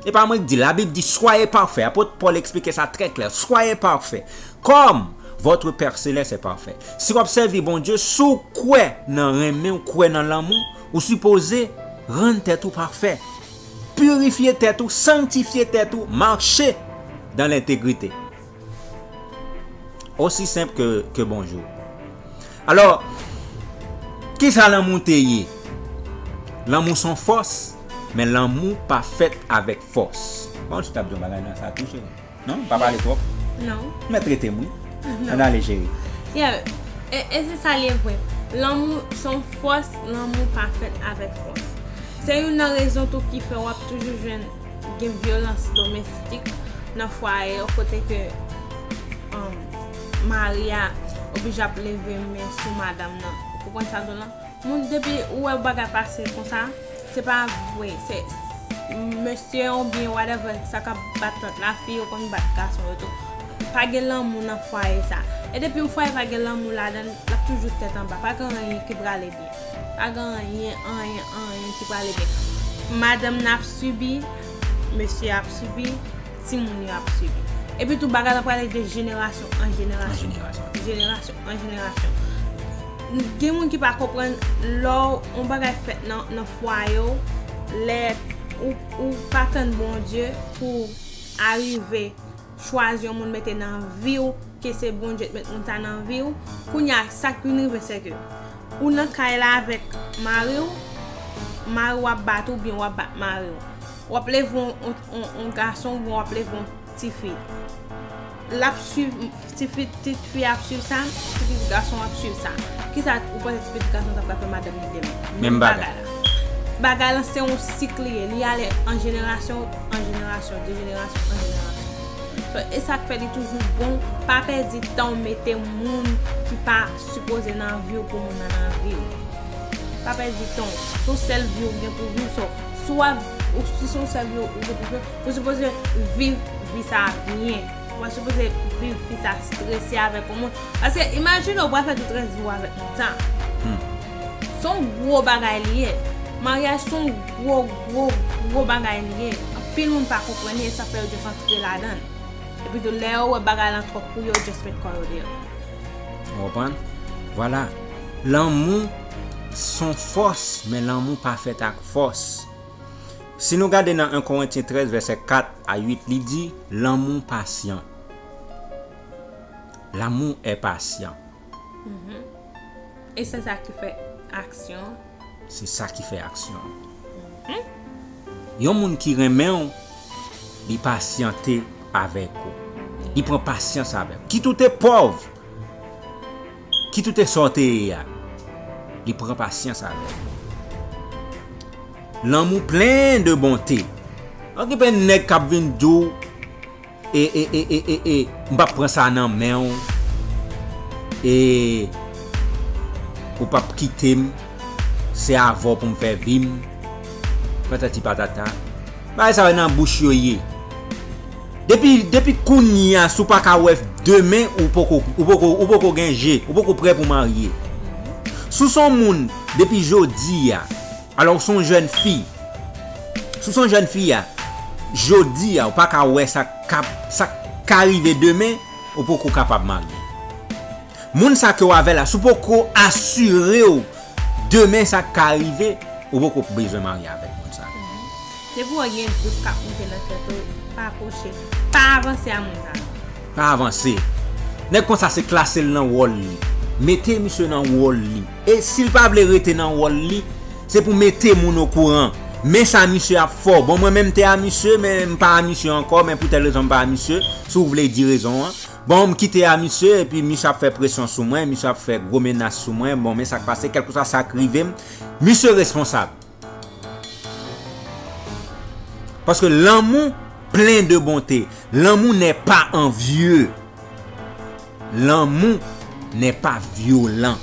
E pa mwen k di, Labib di, soyez parfaits. Apot Pòl eksplike sa trè klè. Soyez parfaits, comme votre Père Céleste est parfait. Si w ap sèvi Bondye, si w kwè nan renmen, w kwè nan lanmou, ou sipoze rann tèt ou pafè. Pirifye tèt ou, sanktifye tèt ou, mache dans l'intégrité. Osi senp ke, ke bonjou. Alò, kisa lanmou te ye? Lanmou se yon fòs, men lanmou pa fèt avèk fòs. Bon, si w t ap di yon bagay nan sa tou, cheri. Non, pa pale twòp. Non. Mèt rete m, wi. Non. Ann ale, cheri. Yeah. E, e se sa l ye vre. Lanmou se yon fòs, lanmou pa fèt avèk fòs. Se youn nan rezon tou ki fè w ap toujou jwenn gen vyolans domestik nan fwaye yo, kote ke, um, mari a oblije ap leve men sou madanm nan. Ou konprann sa m di w lan? Moun, depi ou wè bagay pase konsa, se pa vre. Se mesye oubyen whatever, sa k ap bat tante la, fi yo konn bat gason yo tou. Pa gen lanmou nan fwaye sa. E depi yon fwaye pa gen lanmou ladan l, l ap toujou tèt anba. Pa gen anyen ki prale byen. Pa gen anyen, anyen, anyen ki prale byen. Madanm nan ap sibi, mesye ap sibi, timoun yo ap sibi. Epi tou, bagay la prale de jenerasyon an jenerasyon. An jenerasyon. Jenerasyon an jenerasyon. Gen moun ki pa konprann, lè yon bagay fèt nan, nan fwaye w, lè ou, ou pa tann Bondye pou arive chwazi yon moun mete nan vi w, ke se Bondye k met moun sa nan vi w. Kounye a, sa k vin rive, se ke ou nan kay la avèk mari w, mari w ap bat ou, oubyen w ap bat mari w. W ap leve yon, yon, yon, yon gason, oubyen w ap leve yon tifi. L ap swiv, tifi, tifi ap swiv sa, tifi gason ap swiv sa. Kisa ou panse tifi gason sa pral fè madanm li demen? Menm bagay la. Bagay la se yon sik li ye, li ale an jenerasyon, an jenerasyon, de jenerasyon an jenerasyon. So, e sa k fè li toujou bon, pa pèdi tan w mete moun ki pa sipoze nan vi w pou moun nan nan vi w. Pa pèdi tan w. Se yon sèl vi w gen pou viv, so, si w ap, ou, si se yon sèl vi w gen pou viv, ou sipoze viv vi sa a byen. Ou pa sipoze viv vi sa a strese avèk yon moun. Paske imajine w pral fè tout rès vi w avèk moun sa. Hmm. Se yon gwo bagay li ye. Maryaj se yon gwo, gwo, gwo bagay li ye. Anpil moun pa konprann li, e sa fè yo just antre ladan l. Epi tou, lè yo wè bagay lan twòp pou yo, yo just met kò yo deyò. Ou konprann? Vwala. Lanmou se yon fòs, men lanmou pa fèt ak fòs. Si nou gade nan en Korentyen trèz, vèsè kat a uit, li di, L'amour patient. L'amour est patient. E se sa ki fè aksyon. Se sa ki fè aksyon. Yon moun ki renmen w, li pasyante avèk ou. Li pran pasyans avèk ou. Kit ou te pòv, kit ou te sa w te ye a, li pran pasyans avèk ou. Lanmou plen de bonte. Okipe nèg k ap vin di w, e, e, e, e, e, e, m p ap pran sa nan men w. E ou p ap kite m. Se avè w pou m fè vi m. Patati patata. Bagay sa yo nan bouch yo ye. Depi, depi kounye a, si w pa ka wè demen, ou poko, ou poko, ou poko gen je, ou poko prè pou marye. Si w se yon moun, depi jodi a, alò w se yon jèn fi, si w se yon jèn fi a, jodi a, ou pa ka wè sa k ap, sa k ka rive demen, ou poko kapab marye. Moun sa ke w avè la, si w poko asire w demen sa k ka rive, ou poko bezwen marye avèk moun sa. Depi w gen dout k ap monte nan tèt ou, pa pwoche. Pa avanse a moun sa. Pa avanse. Nèg konsa se klase l nan wòl li. Mete misye nan wòl li. E si l pa vle rete nan wòl li, se pou mete moun okouran. Men sa misye ap fè w. Bon, mwen menm m te a misye, men m pa a misye ankò, men pou tèl rezon m pa a misye. Si w vle di rezon an. Bon, m kite a misye, epi misye ap fè presyon sou mwen, misye ap fè gwo menas sou mwen. Bon, men sa k pase, kèlkeswa sa k rive m, misye responsab. Paske lanmou plen de bonte. L'amour n'est pas envieux. L'amour n'est pas violent.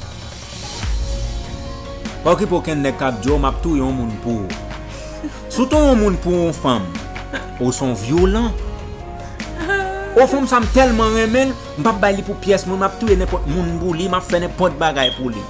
Pa okipe okenn nèg k ap di w, m ap touye yon moun pou ou. Si w touye yon moun pou yon fanm, ou se yon vyolan. O fanm sa m tèlman renmen l, m p ap bay li pou pyès moun, m ap touye nenpòt moun pou li, m ap fè nenpòt bagay pou li.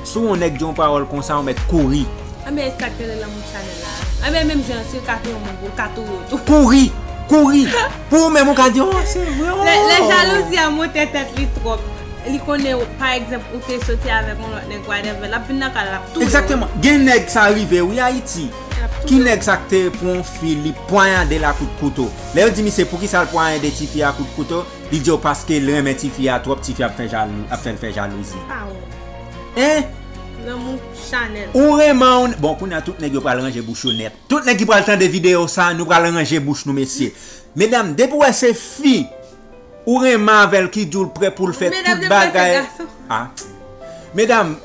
Si w yon nèg di yon pawòl konsa, ou mèt kouri. Anben, e sa k rele lanmou chanèl la. Anben, menm jan an, si l ka touye yon moun pou l ka touye w tou. Kouri! Kouri! Pou ou menm, ou ka di, o, se vre, o! Lè, lè jalouzi a monte tèt li twòp, li konnen, pa egzanp, ou te soti avèk yon lòt nèg, whatever, l ap vin nan kay la, l ap touye w. Egzakteman. Gen nèg sa rive, wi, Ayiti. Ki nèg sa k te pran yon fi, li pwayande l a kout kouto. Lè yo di misye poukisa l pwayande tifi a kout kouto, li di yo paske l renmen tifi a twòp, tifi a ap fè jalou, ap fè l fè jalouzi. Hein? Lanmou chanèl. Ou renmen w, bon, kounye a tout nèg yo pral ranje bouch yo nèt. Tout nèg ki pral tande videyo sa, nou pral ranje bouch nou, mesye. Medam, depi w wè se fi, ou renmen avè l ki di w l prè pou l fè tout bagay. Ah. Medam,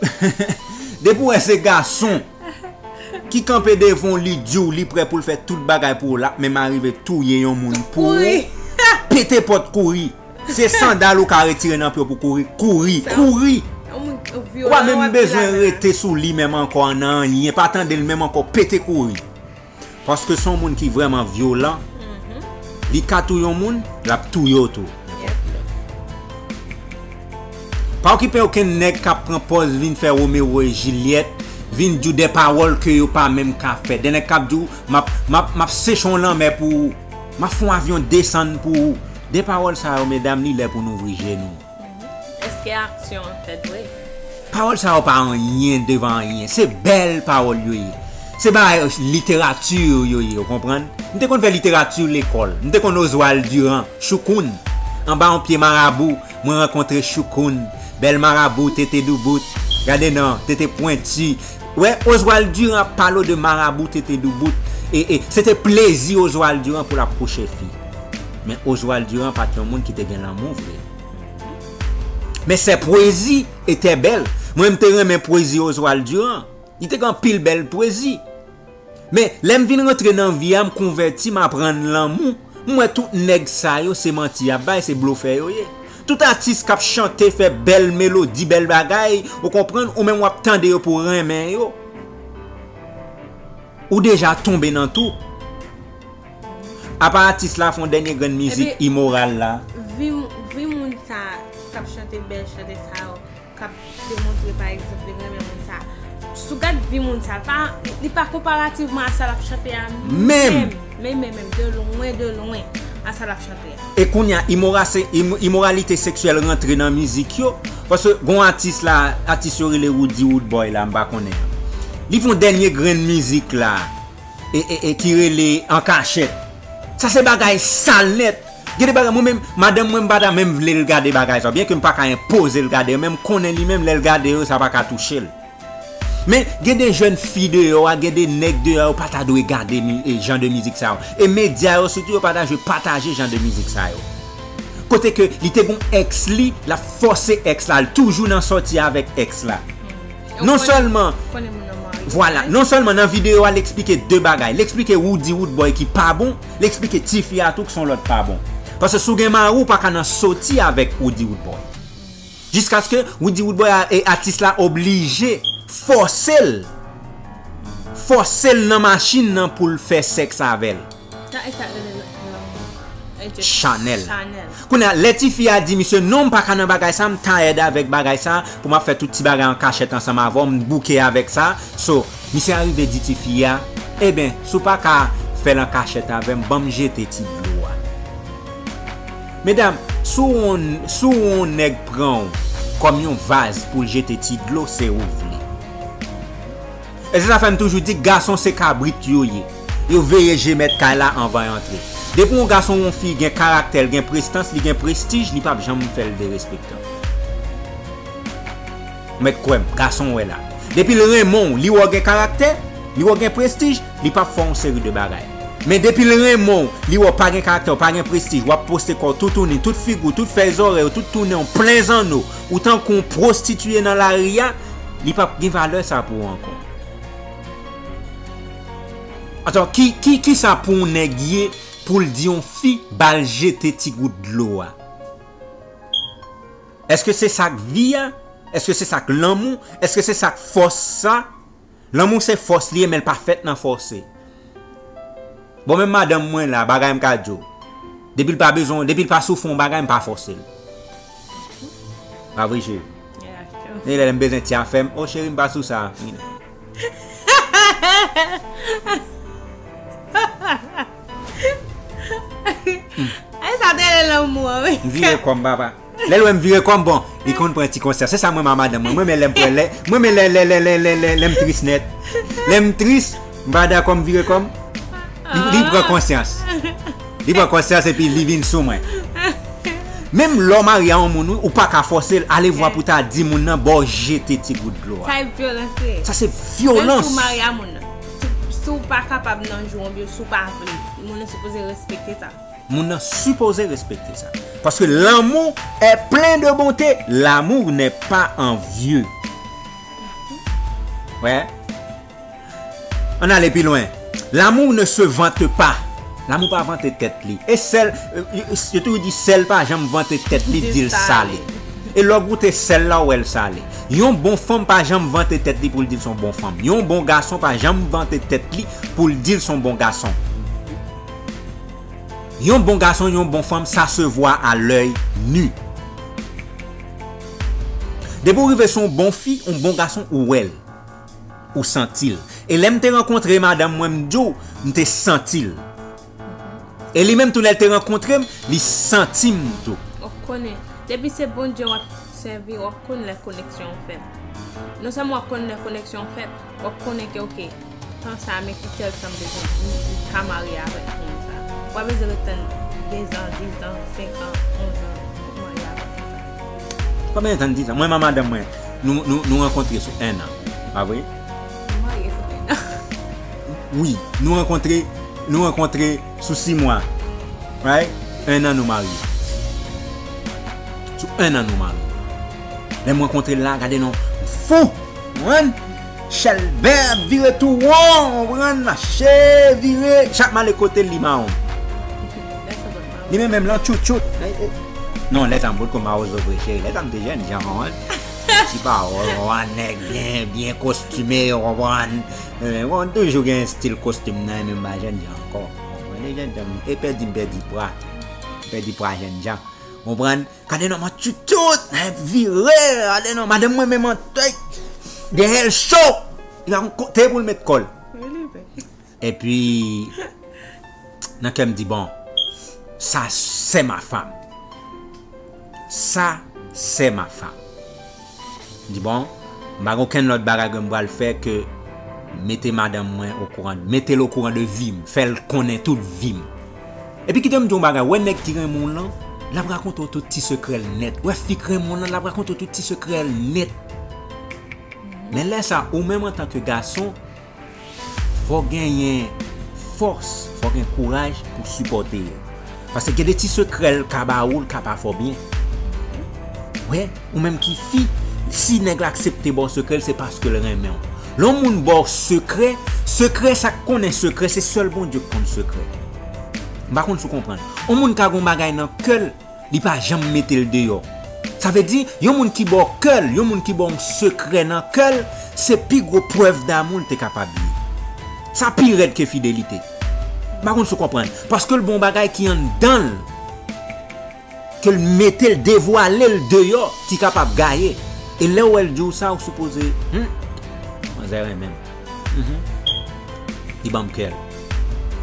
depi w wè se gason ki kanpe devan w, li di w li prè pou l fè tout bagay pou w, l ap menm arive touye yon moun pou ou, pete pòt kouri. Se sandal ou ka retire nan pye w pou kouri. Kouri, kouri. Ou pa menm bezwen rete sou li menm ankò nan anyen. Pa tande l menm ankò, pete kouri. Paske se yon moun ki vrèman vyolan. Li ka touye yon moun, l ap touye w tou. Pa okipe okenn nèg k ap pran pòz vin fè Romeo e Jilyèt, vin di w de pawòl ke yo pa menm ka fè. De nèg k ap di w, m ap, m ap, m ap seche yon lanmè pou ou, m ap fè yon avyon desann pou ou. De pawòl sa yo, medam, li lè pou n ouvri je nou. Èske aksyon an fèt vre? Pawòl sa yo pa anyen devan anyen. Se bèl pawòl yo ye. Se bagay literati yo ye, ou konprann? M te konn fè literati lekòl. M te konn Oswald Durand, Choukoun. Anba yon pye marabou, mwen rankontre Choukoun. Bèl marabou, tete doubout. Gade non, tete pwenti. Wè, Oswald Durand ap pale w de marabou, tete doubout. E, e, se te plezi Oswald Durand pou l ap kouche fi. Men Oswald Durand pa t yon moun ki te gen lanmou vre. Men ses poésies étaient belles. Mwen, m te renmen pwezi Oswald Durand. Li te gen anpil bèl pwezi. Men, lè m vin rantre nan vi a, m konvèti, m aprann lanmou. M wè tout nèg sa yo, se manti y ap bay, se blofè yo ye. Tout atis k ap chante, fè bèl melodi, bèl bagay, ou konprann, ou menm w ap tande yo pou w renmen yo. Ou deja tonbe nan tou. Apa atis la fè yon dènye grenn mizik imoral la. Vi, vi moun sa k ap chante bèl chante sa yo, k ap demontre pa egzanp li renmen moun sa. Si w gad vi moun sa, pa, li pa konparativman a sa l ap chante a menm. Menm, menm, menm, de lwen, de lwen, a sa l ap chante a. E kounye a, imora-, se, im-, imoralite seksyèl rantre nan mizik yo. Paske gon atis la, atis yo rele Roody Roodboy la, m pa konnen. Li fè yon dènye grenn mizik la. e, e, e ki rele An Kachèt. Sa se bagay sal nèt. Gen de bagay, mwen menm, madanm mwen, m pa ta menm vle l gade bagay sa. Byen ke m pa ka enpoze l gade yo, men m konnen li menm, lè l gade yo, sa pa ka touche l. Men, gen de jèn fi deyò a, gen de nèg deyò a, yo pa ta dwe gade mi, e, jan de mizik sa yo. E medya yo, sitou, yo pa ta dwe pataje jan de mizik sa yo. Kote ke li te gon èks li, l ap fòse èks la, l toujou nan sòti avèk èks la. Non sèlman, vwala, non sèlman nan videyo a, l eksplike de bagay. L eksplike Roody Roodboy ki pa bon, l eksplike tifi a tou ki se yon lòt pa bon. Paske si w gen mari, w pa ka nan sòti avèk Roody Roodboy. Jiskaske Roody Roodboy a, e atis la oblije fòse l. Fòse l nan machin nan pou l fè sèks avè l. Sa, e sa, e, e, e, Chanèl. Chanèl. Kounye a, lè tifi a di misye, "Non, m pa ka nan bagay sa, m tired avèk bagay sa, pou m ap fè tout ti bagay an kachèt ansanm avè w, m bouke avèk sa." So, misye arive di tifi a, "Eben, si w pa ka fè l an kachèt avè m, ban m jete ti dlo a." Medam, si w, si w nèg pran w kòm yon vaz pou l jete ti dlo, se ou vle. E se sa fè m toujou di, gason se kabrit yo ye. Yo veye je mèt kay la anvan y antre. Depi yon gason ou yon fi gen karaktè, l gen prestans, li gen prestij, li p ap janm fè l derespektan. Ou mèt kwè m, gason wè la. Depi l renmen w, li wè w gen karaktè, li wè w gen prestij, li p ap fè w yon seri de bagay. Men depi l renmen w, li wè w pa gen karaktè, w pa gen prestij, w ap poste kò w toutouni, tout figi w, tout fèy zòrèy ou, tout tounen w plen zanno, ou tankou yon pwostitiye nan lari a, li p ap gen valè sa pou ou ankò. Atò, ki, ki, kisa pou yon nèg ye pou l di yon fi ba l jete ti gout dlo a? Èske se sa k vi a? Èske se sa k lanmou? Èske se sa k fòs sa? Lanmou se fòs li ye, men l pa fèt nan fòse. Bon, menm madanm mwen la, bagay m ka di w. Depi l pa bezwen, depi l pa soufri yon bagay, m pa fòse l. Pa vre, cheri? E lè m bezwen ti afè m, "O, cheri, m pa sou sa." Ay, sa te rele lanmou an, wi. M vire kò m, papa. Lè l wè m vire kò m, bon, li konn pran ti konsyans. Se sa mwen, ma madanm mwen. Mwen, men lè m pran, lè, mwen, men lè, lè, lè, lè, lè, lè, lè m tris nèt. Lè m tris, m pa dakò, m vire kò m. Li, li pran konsyans. Li pran konsyans epi li vin sou mwen. Menm lè w marye a yon moun, wi, ou pa ka fòse l. Ale vwa pou ta di moun nan, ba w jete ti gout dlo a. Sa e vyolans, wi. Sa se vyolans. Menm si w marye a moun nan. Si, si w pa kapab nan jou oubyen si w pa vle, moun nan sipoze respekte sa. Moun nan sipoze respekte sa. Paske l'amour est plein de bonté. L'amour n'est pas envieux. Wè. Ann ale pi lwen. L'amour ne se vante pas. Lanmou pa vante tèt li. E sèl, yo, yo toujou di sèl pa janm vante tèt li, di l sale. E lè w goute sèl la, w wè l sale. Yon bon fanm pa janm vante tèt li pou l di l se yon bon fanm. Yon bon gason pa janm vante tèt li pou l di l se yon bon gason. Yon bon gason, yon bon fanm, ça se voit à l'œil nu. Depi w rive sou yon bon fi, yon bon gason, ou wè l. Ou santi l. E lè m te rankontre madanm mwen, m di w, m te santi l. E li menm tou, lè l te rankontre m, li santi m tou. W ap konnen. Depi se Bondye w ap sèvi, w ap konn lè koneksyon an fèt. Non sèlman w ap konn lè koneksyon an fèt, w ap konnen ke, oke, tan sa a, men ki tèl tan m bezwen pou m ka marye avèk moun sa a. W pa bezwen ret tann de zan, dis zan, senk an, onz an, pou w marye avèk moun sa a. W pa bezwen tann dis zan. Mwen, ma madanm mwen, nou, nou, nou rankontre sou en an. Pa vre? Nou marye sou en an. Wi, nou rankontre, nou rankontre sou sis mwa. Right? En an nou marye. Sou en an nou marye. Lè m rankontre l la, gade non, fou! Konprann? Chèlbè ap vire tou won, konprann? Mache, vire, chak m ale kote l, li mawon. Li menm menm lan tchoutchout. Non, lè sa m potko mawozo vre, cheri. Lè sa m te jènjan, konprann? Ti pawòl, konprann? Nèg byen, byen kostime, konprann? Bon, toujou gen estil kostim nan, e menm pa jènjan ankò. Konprann? E jènjan, e pèdi m pèdi pwa. Pèdi pwa jènjan. Konprann? Gade non, m an tchoutchout, vire, gade non, madanm mwen menm an tèt, dèyè l cho, li pa konn kote pou l met kò l. Epi, nan kè m di, bon, ça, c'est ma femme. Ça, c'est ma femme. M di, bon, m pa gen okenn lòt bagay ke m pral fè ke Mete madanm mwen okouran, mete l okouran de vi m, fè l konnen tout vi m. Epi kite m di w yon bagay, wè nèg ki renmen w lan, l ap rakonte w tout ti sekrè l nèt. Wè fi k renmen w lan, l ap rakonte w tout ti sekrè l nèt. Men lè sa, ou menm antanke gason, fò w genyen fòs, fò w gen kouraj pou w sipòte yo. Paske gen de ti sekrè l ka ba ou, l ka pa fè w byen. Wi, ou menm ki fi, si nèg la aksepte ba w sekrè l, se paske l renmen w. Lè yon moun ba w sekrè, sekrè, sa k konnen sekrè, se sèl Bondye k konn sekrè. M pa konn si w konprann. Yon moun ka gen yon bagay nan kè l, li pa janm mete l deyò. Sa vle di, yon moun ki ba w kè l, yon moun ki ba w yon sekrè nan kè l, se pi gwo prèv damou l te kapab ye. Sa pi rèd ke fidelite. M pa konn si w konprann. Paske l ba w yon bagay ki anndan l, ke l mete l, devwale l deyò, ki kapab gaye. E lè w wè l di w sa, ou sipoze, hmm, manzè renmen m. Mhm. Li ban m kè l.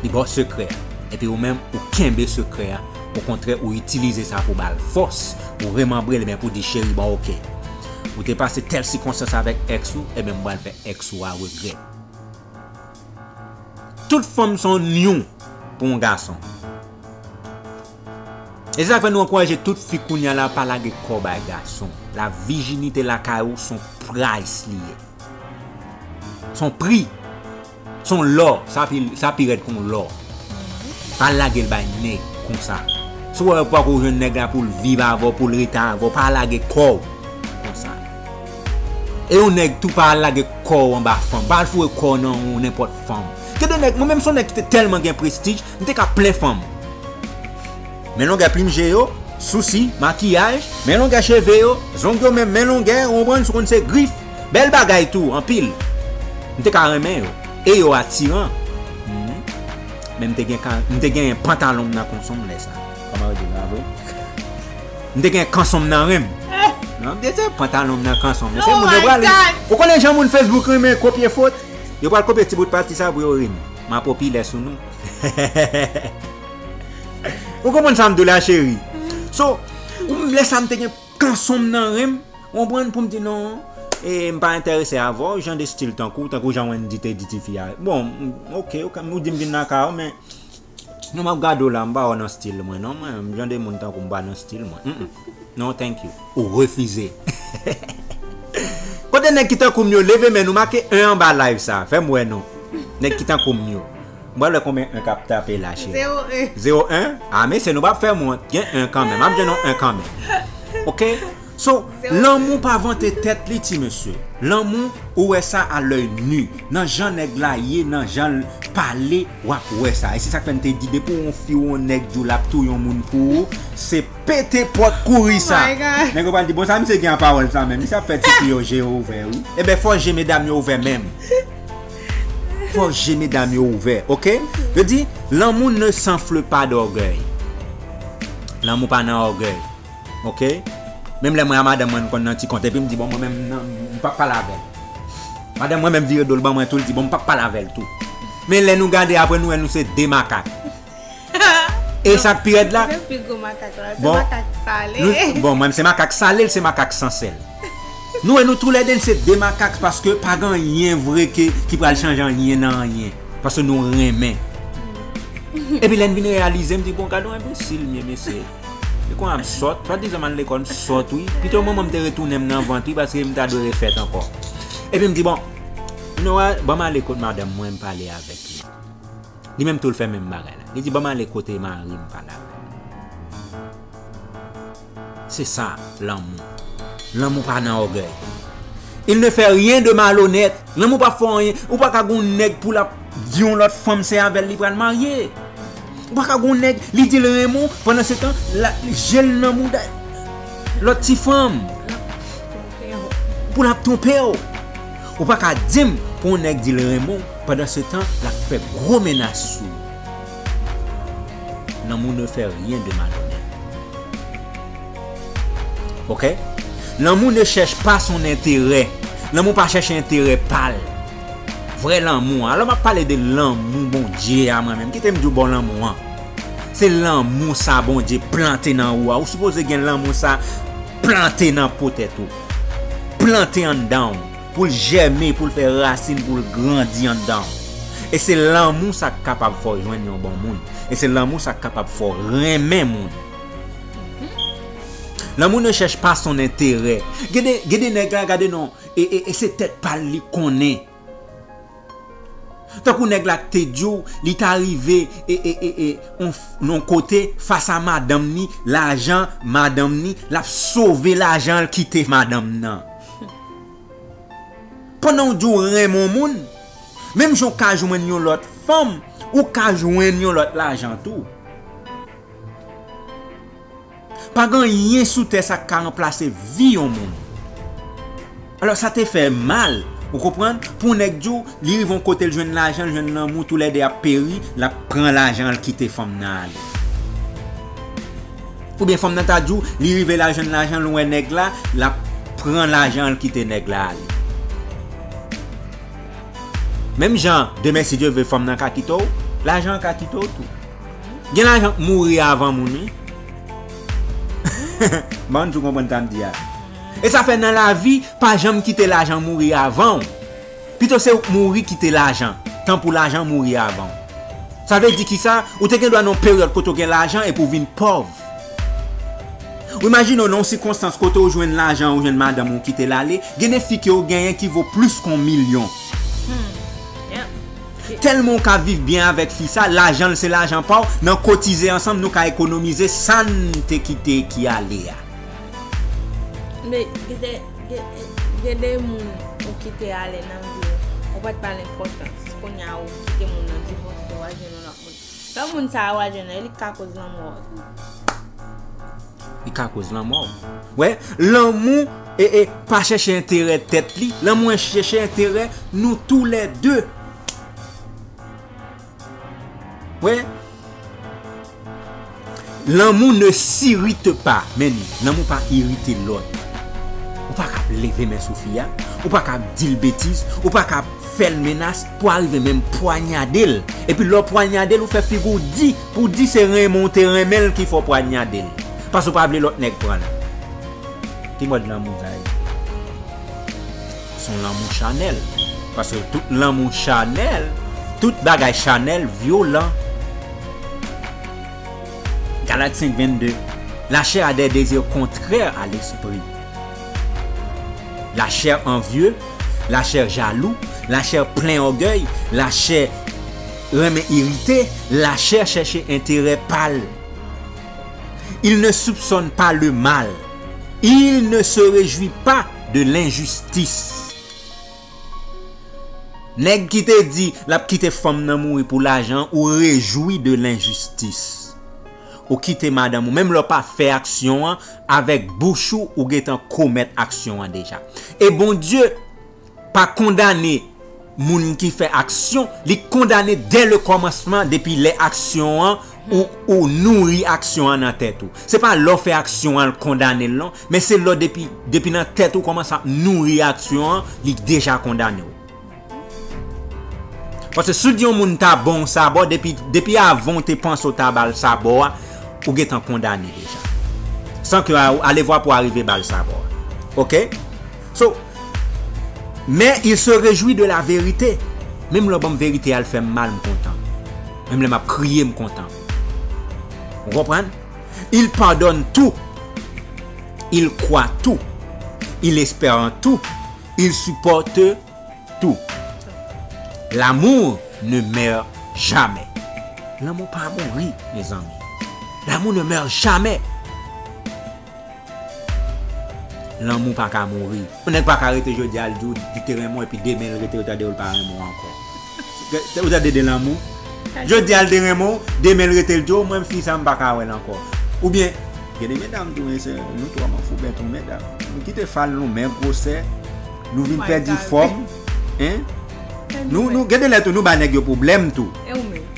Li ba w sekrè a. Epi ou menm, ou kenbe sekrè a. Okontrè, ou itilize sa pou ba l fòs, pou remanbre l, ebyen pou di, cheri, bon, oke. Ou te pase tèl sikonstans avèk èks ou, ebyen m pral fè èks ou a regrèt. Tout fanm se yon nyon pou yon gason. E se sa k fè nou ankouraje tout fi kounye a la, pa lage kò w bay gason. La vijinite lakay ou se yon price li ye. Se yon pri. Se yon lò. Sa pi, sa pi rèd ke yon lò. Pa lage l bay nèg konsa. Si w wè poko jwenn nèg la pou l viv avè w, pou l rete avè w, pa lage kò w konsa. E yon nèg tou pa al lage kò w anba fanm. Pa al foure kò w nan yon nenpòt fanm. Gen de nèg, mwen menm se yon nèg ki te tèlman gen prestij, m te ka plen fanm. Men longè plim je yo, sousi, makiyaj, men longè cheve yo, zong yo menm, men longè, ou konprann, si w konn se grif, bèl bagay tou, anpil. M te ka renmen yo. E yo atiran. Mhm. Men m te gen ka, m te gen pantalon m nan kanson m lè sa. Kòman yo di l la vre? M te gen kanson m nan ren m. Non, m te di pantalon m nan kanson m. Se moun yo pral ri. Ou konnen jan moun Facebook renmen kopye fot? Yo pral kopye ti bout pati sa pou yo ri m. M a popilè sou nou. Ou konprann sa m di w la, cheri? So, ou, lè sa m te gen kanson m nan ren m, ou konprann, pou m di non, e m pa enterese avè w, jan de stil tankou, tankou jan Wendy te di tifi a. Bon, m, oke, oke, ou di m vin nan kay ou, men non, m ap gade w la, m pa wè w nan stil mwen, non, mwen, jan de moun tankou m pa nan stil mwen. Mm, mm. Non, thank you. Ou refize. Kote nèg ki tankou m yo, leve men nou, make en anba live sa, fè m wè nou. Nèg ki tankou m yo. M pral wè konbyen en k ap tape la, cheri. Zewo en. Zewo en? A, mesye, nou p ap fè m wont. Gen en kanmenm. M ap jwenn yon en kanmenm. Oke? So, lanmou pa vante tèt li, ti mesye. Lanmou, ou wè sa a lèy ni. Nan jan nèg la ye, nan jan l pale, w ap wè sa. E se sa k fè m te di, depi yon fi ou yon nèg di w l ap touye yon moun pou ou, se pete pòt kouri sa. My God. Nèg yo pral di, bon, sa misye gen an pawòl sa menm? Misye ap fè ti fi yo je yo ouvè, wi. Ebyen, fò je medam yo ouvè menm. Fò je medam yo ouvè, oke? Yo di, l'amour ne s'enfle pas d'orgueil. Lanmou pa nan ògèy, oke? Menm lè mwen a madanm mwen, nou konn nan ti kont, epi m di, bon, mwen menm, nan, m p ap pale avè l. Madanm mwen menm vire do l ban mwen tou, l di, bon, m p ap pale avè l tou. Men lè nou gade apre, nou wè nou se de makak. E sa k pi rèd la, se pi gwo makak la, se bon, makak sale. Nou, bon, mwen, se makak sale, l se makak san sèl. Nou wè, nou toulède, n se de makak, paske pa gen anyen vre ke, ki pral chanje anyen nan anyen. Paske nou renmen. Epi lè n vin reyalize, m di, bon, gade yon enbesil m ye, mesye. E konnya m sòt, swadizan m al lekòl, m sòt, wi. Pito manman m te retounen m nan vant, wi, paske m ta dwe refèt ankò. Epi m di, bon, you know what, ban m ale kot madanm mwen, m pale avèk li. Li menm tou, l fè menm bagay la. Li di, ban m ale kote mari m, pale avè l. Se sa, lanmou. Lanmou pa nan ògèy. Il ne fait rien de malhonnête. Lanmou pa fè anyen. Ou pa ka gon nèg pou l ap di yon lòt fanm se avè l li pral marye. Ou pa ka gon nèg, li di l renmen w, pandan se tan, l ap je l nan mouda lòt ti fanm. Pou l ap twonpe w. Ou pa ka di m pou yon nèg di l renmen w, pandan se tan, l ap fè gwo menas sou ou. L'amour ne fait rien de malhonnête. Oke? L'amour ne cherche pas son intérêt. Lanmou pa chèche enterè pa l. Vrè lanmou an. Alò, m ap pale de lanmou Bondye a, mwen menm. Kite m di w bon lanmou an. Se lanmou sa Bondye plante nan ou a. Ou sipoze gen lanmou sa plante nan po tèt ou. Plante anndan w. pou l jèmen, pou l fè rasin, pou l grandi anndan w. E se lanmou sa k kapab fè w jwenn yon bon moun. E se lanmou sa k kapab fè w renmen moun. L'amour ne cherche pas son intérêt. Gade, gade nèg la, gade non. E, e, e se tèt pa l li konnen. Tankou nèg la k te di w, li ta rive, e, e, e, e, on, on kote, fas a madanm ni, lajan madanm ni, l ap sove lajan l kite madanm nan. Pandan w di w renmen yon moun, menm jan w ka jwenn yon lòt fanm, ou ka jwenn yon lòt lajan tou. Pa gen anyen sou tè sa k ka ranplase vi yon moun. Alò, sa te fè mal, ou konprann? Pou yon nèg di w, li rive yon kote, l jwenn lajan, l jwenn lanmou, toulède ap peri, l ap pran lajan, l kite fanm nan ale. Oubyen fanm nan ta di w, li rive la jwenn lajan, l wè nèg la, l ap pran lajan, l kite nèg la ale. Menm jan, demen, si Dye vle, fanm nan ka kite w, lajan an ka kite w tou. Gen lajan k mouri avan moun, wi. M pa konn si w konprann sa m di a. E sa fè nan lavi, pa janm kite lajan mouri avan w. Pito se ou k mouri kite lajan, tan pou lajan mouri avan w. Sa vle di kisa? Ou te gen dwa nan yon peryòd kote w gen lajan epi w vin pòv. Ou imajine w nan yon sikonstans kote w jwenn lajan, ou jwenn madanm ou kite l ale, gen de fi ke w genyen ki vo plis ke yon milyon. Tèlman w ka viv byen avèk fi sa, lajan l se lajan pa w, nan kotize ansanm nou ka ekonomize sa n te kite ki ale a. Men, gen de, gen, gen de moun ou kite ale nan vi w, ou pa t ba l enpòtans. Kounye a ou kite moun nan divòse, w al jwenn yon lòt moun. Lè moun sa a w al jwenn nan, li ka koz lanmò w. Li ka koz lanmò w. Wè, lanmou, e, e, pa chèche enterè tèt li. Lanmou chèche enterè nou toulède. Wè. L'amour ne s'irrite pas, men lanmou pa irite lòt. Ou pa ka ap leve men sou fi a, ou pa ka ap di l betiz, ou pa ka ap fè l menas pou arive menm pwanyade l. Epi lè w pwanyade l, ou fè figi w di, pou w di se renmen w te renmen l ki fè w pwanyade l. Paske w pa vle lòt nèg pran l. Ki mòd lanmou sa ye? Se yon lanmou chanèl. Paske tout lanmou chanèl, tout bagay chanèl, vyolan. Galate cinq vingt-deux. La chair a des désirs contraires à l'esprit. La chair envieux, la chair jaloux, la chair plen ògèy, la chair renmen irite, la chair chèche enterè pa l. Il ne soupçonne pas le mal. Il ne se réjouit pas de l'injustice. Nèg ki te di l ap kite fanm nan mouri pou lajan, ou rejwi de lenjistis. Ou kite madanm ou, menm lè w pa fè aksyon an, avèk bouch ou, ou gentan komèt aksyon an deja. E Bondye pa kondane moun ki fè aksyon, li kondane dès le commencement, depi lè aksyon an, ou, ou nouri aksyon an nan tèt ou. Se pa lè w fè aksyon an, l kondane l non, men se lè w depi, depi nan tèt ou kòmanse ap nouri aksyon an, li deja kondane w. Paske si w di yon moun ta ban w sabò, depi, depi avan w te panse w ta ba l sabò a, ou gentan kondane deja. San ke a, alevwa pou w arive ba l sabò a. Oke? So, mais il se réjouit de la vérité. Menm lè w ban m verite a, l fè m mal, m kontan. Menm lè m ap kriye, m kontan. Ou konprann? Il pardonne tout. Il croit tout. Il espère en tout. Il supporte tout. L'amour ne meurt jamais. Lanmou pa mouri, mezanmi. L'amour ne meurt jamais. Lanmou pa ka mouri. Yon nèg pa ka rete jodi a, l di w li te renmen w, epi demen l rete, ou tande w, l pa renmen w ankò. Ou tande de lanmou? Jodi a, l te renmen w, demen l rete, l di w, mwen, fi sa, m pa ka wè l ankò. Oubyen, gen de medam tou, men se nou twò manfouben tou, medam. Nou kite fal nou, men gwosè, nou vin pèdi fòm, en? Nou, nou, gen de lè tou, nou ba nèg yo pwoblèm tou.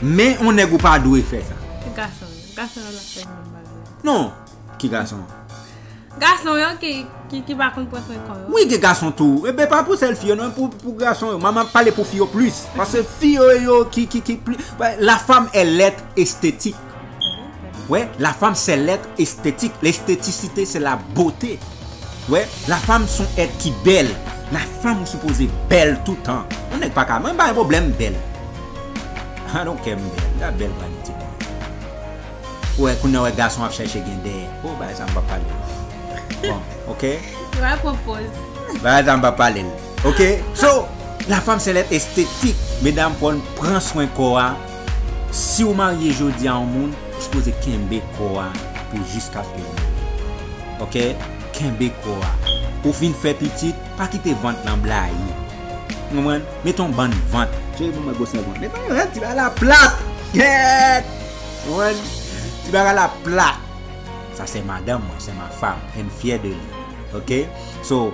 Men yon nèg ou pa dwe fè sa. Gason, gason yo la fè menm bagay. Non, ki gason? Gason yo ki, ki, ki pa konn pran swen kò yo. Wi, gen gason tou. Eben, pa pou sèl fi yo, non, pou, pou gason yo. Mwen, m ap pale pou fi yo plis. Paske fi yo, yo, ki, ki, ki pli, la femme est l'être esthétique. Wè, la femme c'est l'être esthétique. L'esthéticité, c'est la beauté. Wè, la femme son être ki bèl. Lafanm ou sipoze bèl toutan. Yon nèg pa ka, mwen pa gen pwoblèm bèl. I don't care, m bèl. M ta bèl pral itilize. Ou wè, kounye a wè gason ap chèche gen dèyè. Oh, bagay sa m pa pale. Bon, ok. Ou pa pran pòz. Bagay sa m pa pale l. Ok? So, la femme c'est l'être esthétique. Medam, fò n pran swen kò a. Si w marye jodi a yon moun, ou sipoze kenbe kò a pou jiskaske l mouri. Ok? Kenbe kò a. Ou fin fè pitit, pa kite vant lan blayi. Ou konprann? Mete yon bann vant. Cheri, pou mwen gwo sen vant. Mete yon ti bagay la plat. Yèt! Ou konprann? Ti bagay la plat. Sa se madanm mwen, se ma femme, e m fyè de li. Ok? So,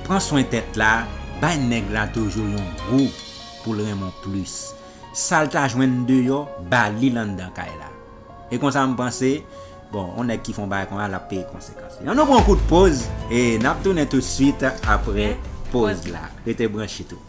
pran swen tèt la, bay nèg la toujou yon gou pou l renmen w plis. Sa l ta jwenn deyò, ba li l anndan kay la. E konsa m panse, bon, yon nèg ki fè yon bagay konsa, l ap peye konsekans li. Ann nou pran yon kout poz, e n ap tounen toutswit apre poz la. Rete branche tou.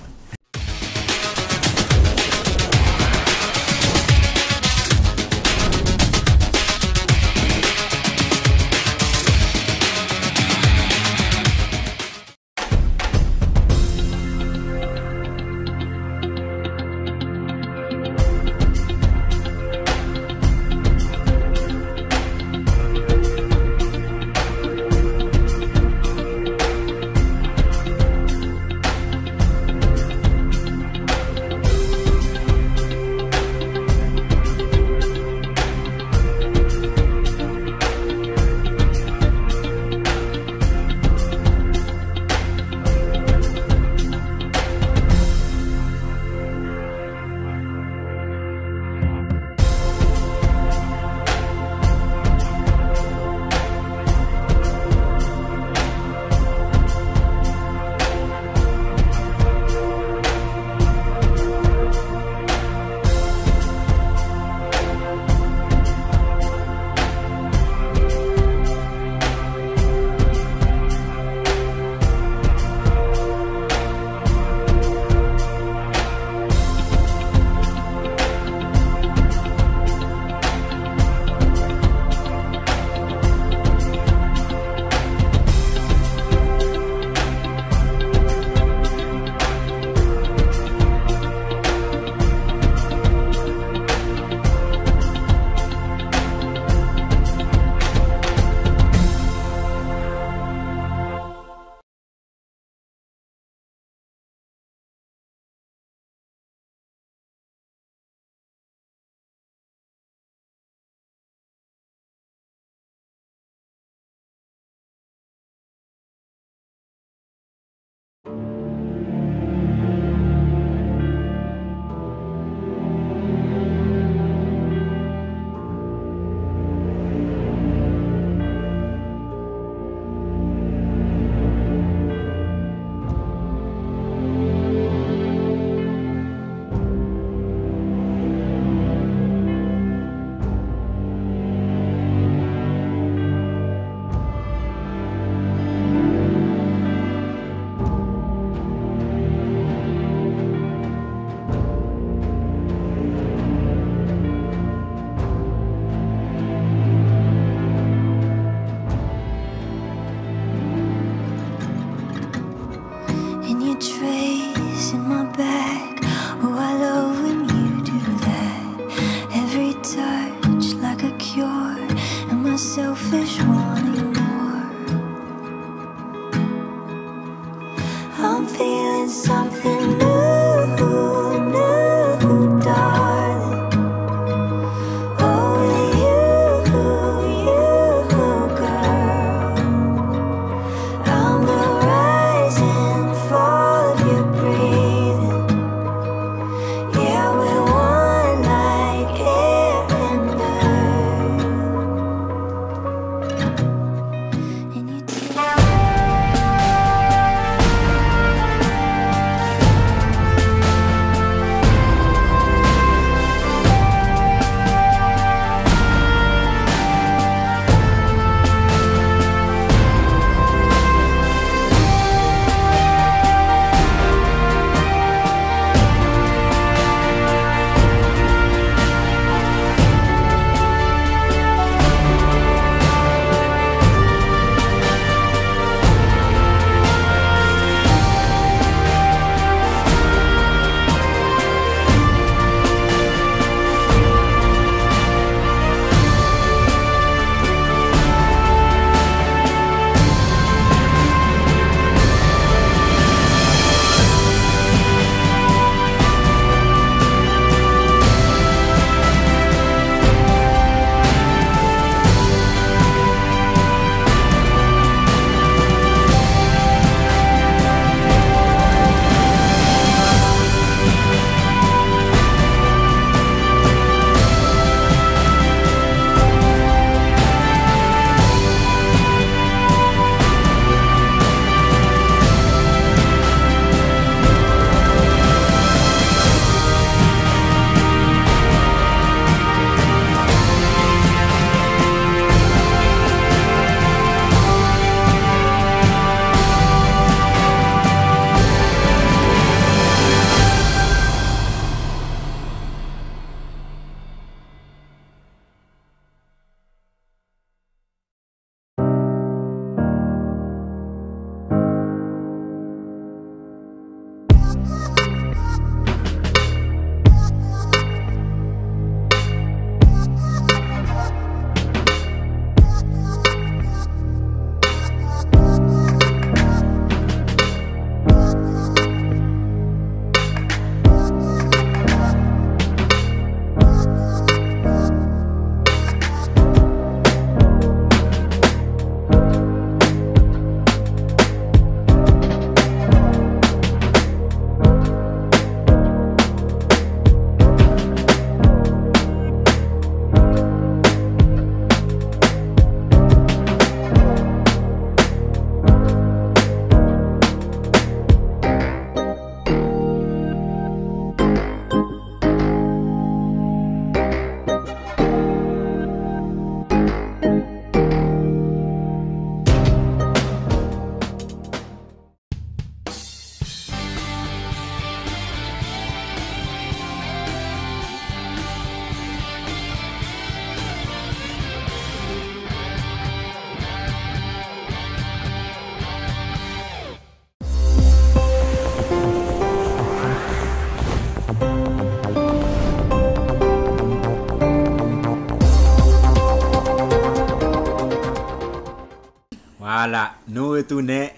Vwala, nou retounen.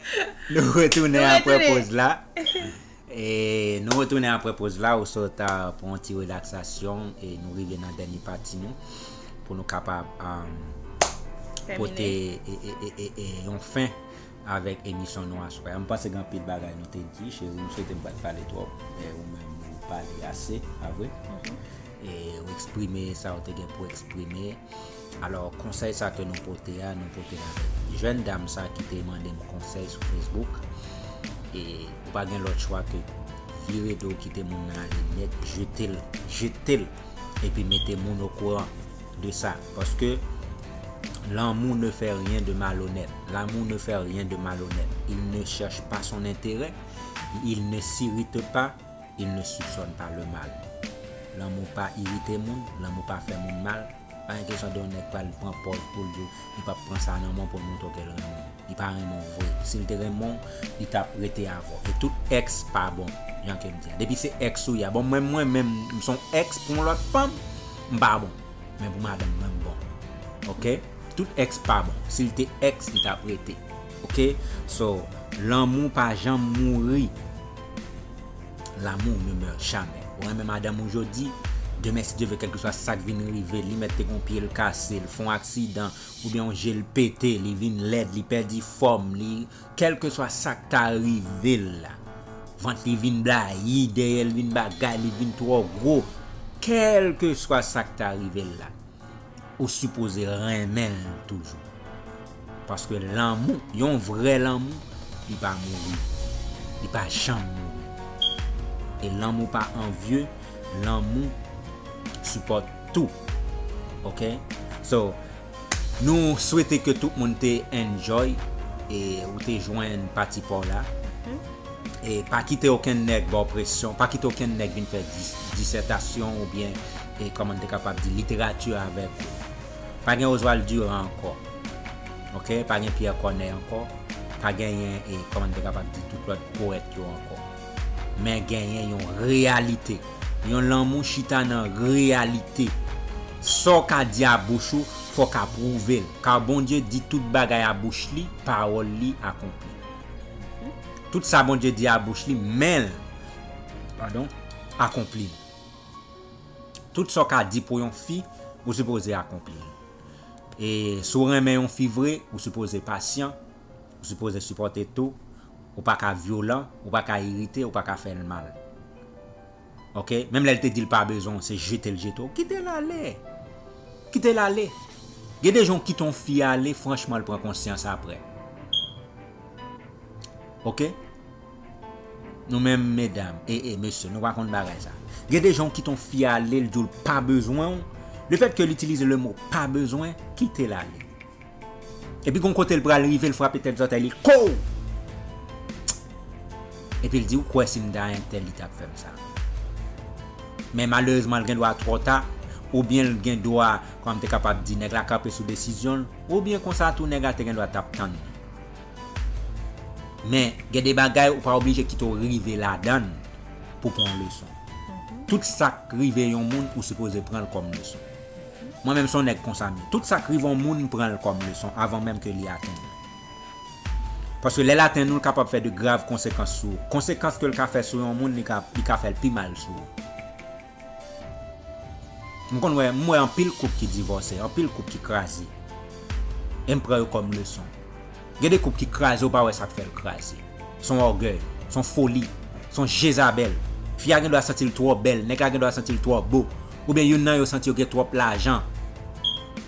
Nou retounen apre poz la. E nou retounen apre poz la, ou sot a pran yon ti relaksasyon e nou rive nan dènye pati nou pou nou kapab um, pote e, e, e, e, e yon fen avèk emisyon nou aswè. M panse gen anpil bagay nou te di, cheri, m swete m pa t pale twòp, men ou menm ou pale ase, pa vre? E ou eksprime sa ou te gen pou eksprime. Alò, konsèy sa ke nou pote a, nou pote l avèk jèn dam sa ki te mande m konsèy sou Facebook. E ou pa gen lòt chwa ke vire do, kite moun nan ale nèt, jete l, jete l, epi mete moun okouran de sa. Paske l'amour ne fait rien de malhonnête. L'amour ne fait rien de malhonnête. Il ne cherche pas son intérêt. Il ne s'irrite pas. Il ne soupçonne pas le mal. Lanmou pa irite moun, lanmou pa fè moun mal. Pa gen kesyon de yon nèg pral pran pòz pou l di w li p ap pran sa nan men w pou l montre w ke l renmen w. Li pa renmen w vre. Si l te renmen w, li t ap rete avè w. E tout èks pa bon, jan ke m di a. Depi se èks ou ye a. Bon, mwen, mwen menm, m se yon èks pou yon lòt fanm, m pa bon. Men pou madanm mwen, m bon. Oke? Tout èks pa bon. Si l te èks, li t ap rete. Oke? So, lanmou pa janm mouri. L'amour ne meurt jamais. Ou renmen madanm ou jodi, demen, si Dye vle, kèlkeswa sa k vin rive, li mèt te gon pye l kase, l fè yon aksidan, oubyen yon je l pete, li vin lèd, li pèdi fòm, li, kèlkeswa sa k ta rive l la, vant li vin blayi, dèyè l vin bagay, li vin twò gwo, kèlkeswa sa k ta rive l la, ou sipoze renmen l toujou. Paske lanmou, yon vrè lanmou, li pa mouri. Li pa janm mouri. E lanmou pa anvye, lanmou sipòte tou. Oke? So, nou swete ke tout moun te enjoy e ou te jwenn pati pa w la. E pa kite okenn nèg ba w presyon, pa kite okenn nèg vin fè dis- disètasyon oubyen, e kòman n te kapab di, literati avèk ou. Pa gen Oswald Durand ankò. Oke? Pa gen Pierre Corneille ankò. Pa genyen, e kòman n te kapab di, tout lòt powèt yo ankò. Men genyen yon reyalite. Yon lanmou chita nan reyalite. Sa w ka di a bouch ou, fò w ka pwouve l. Ka Bondye di tout bagay a bouch li, pawòl li akonpli. Tout sa Bondye di a bouch li, men l, padon, akonpli l. Tout sa w ka di pou yon fi, ou sipoze akonpli l. E si w renmen yon fi vre, ou sipoze pasyan, ou sipoze sipòte tou, ou pa ka vyolan, ou pa ka irite, ou pa ka fè l mal. Oke? Menm lè l te di l pa bezwen w, se jete l jete w. Kite l ale. Kite l ale. Gen de jan w kite yon fi ale, franchman, l pran konsyans apre. Oke? Nou menm medam, e, e, mesye, nou pa konn bagay sa. Gen de jan w kite yon fi ale, l di w l pa bezwen w. Lefètke l itilize le mo pa bezwen, kite l ale. Epi gon kote l pral rive, l frape tèt zòtèy li, kow! Epi l di, ou kwè si m ta entèl, li t ap fè m sa. Men malerezman, l gen dwa twò ta, oubyen l gen dwa, kòman m te kapab di, nèg la kanpe sou desizyon l, oubyen konsa tou, nèg la te gen dwa t ap tann li. Men, gen de bagay ou pa oblije kite w rive ladan l pou pran yon leson. Tout sa k rive yon moun, ou sipoze pran l kòm leson. Mwen menm se yon nèg konsa m ye. Tout sa k rive yon moun, m pran l kòm leson avan menm ke li atenn ou. Paske lè l atenn ou, l kapab fè de grav konsekans sou ou. Konsekans ke l ka fè sou yon moun, li ka, li ka fè l pi mal sou ou. M konn wè, m wè anpil koup ki divòse, anpil koup ki kraze. E m pran yo kòm leson. Gen de koup ki kraze, ou pa wè sa k fè l kraze. Se yon ògèy, se yon foli, se yon Jezabèl. Fi a gen dwa santi l twò bèl, nèg la gen dwa santi l twò bo. Oubyen youn nan yo santi yo gen twòp lajan.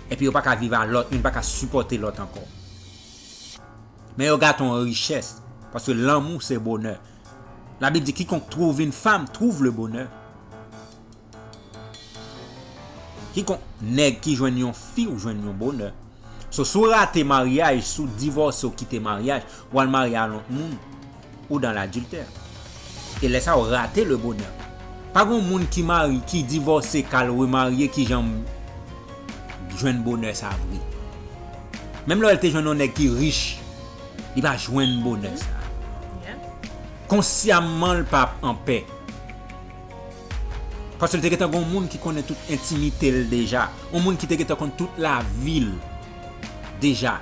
Epi yo pa ka viv a lòt, youn pa ka sipòte lòt ankò. Men yo gate yon richès, paske lanmou se bonè. Labib di, quiconque trouve une femme trouve le bonheur. Kikonk nèg ki jwenn yon fi, ou jwenn yon bonè. So, si w rate maryaj, si w divòse, w kite maryaj, w al marye a lòt moun, ou dans l'adultère. E lè sa, w rate le bonè. Pa gen moun ki mari, ki divòse, k al remarye, ki janm jwenn bonè sa vre. Menm lè w te jwenn yon nèg ki rich, li pa jwenn bonè sa. Konsyamman, l p ap anpè. Paske l te gentan gen yon moun ki konnen tout entimite l deja. Yon moun ki te gentan konn tout lavi l deja.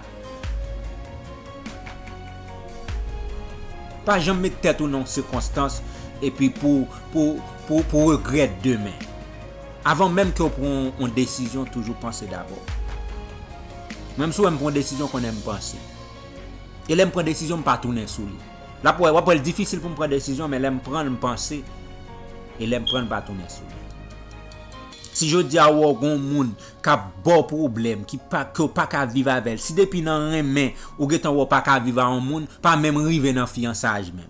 Pa janm met tèt ou nan yon sikonstans epi pou, pou, pou, pou regrèt demen. Avan menm ke w pran yon desizyon, toujou panse dabò. Menm si w wè m pran yon desizyon, konnen m panse. E lè m pran desizyon, m pa tounen sou li. L ap wè, w ap wè l difisil pou m pran desizyon, men lè m pran l, m panse. E lè m pran l, m pa tounen sou li. Si jodi a w wè w gen yon moun k ap ba w pwoblèm, ki pa, ke w pa ka viv avè l, si depi nan renmen ou gentan wè w pa ka viv a yon moun, pa menm rive nan fiyansaj menm.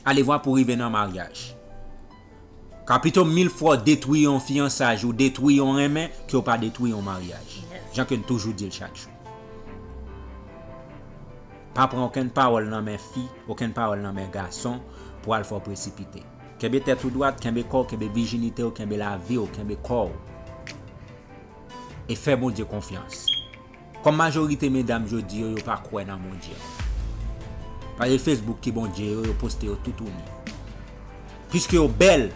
Alevwa pou rive nan maryaj. Ka pito mil fwa w detwi yon fiyansaj ou detwi yon renmen ke w pa detwi yon maryaj. Jan ke n toujou di l chak jou. Pa pran okenn pawòl nan men fi, okenn pawòl nan men gason pou al fè w presipite. Kenbe tèt ou dwat, kenbe kò w, kenbe vijinite w, kenbe lavi w, kenbe kò w. E fè Bondye konfyans. Kòm majorite medam jodi yo, yo pa kwè nan Bondye. Paske Facebook ki Bondye yo, yo poste yo toutouni. Piske yo bèl,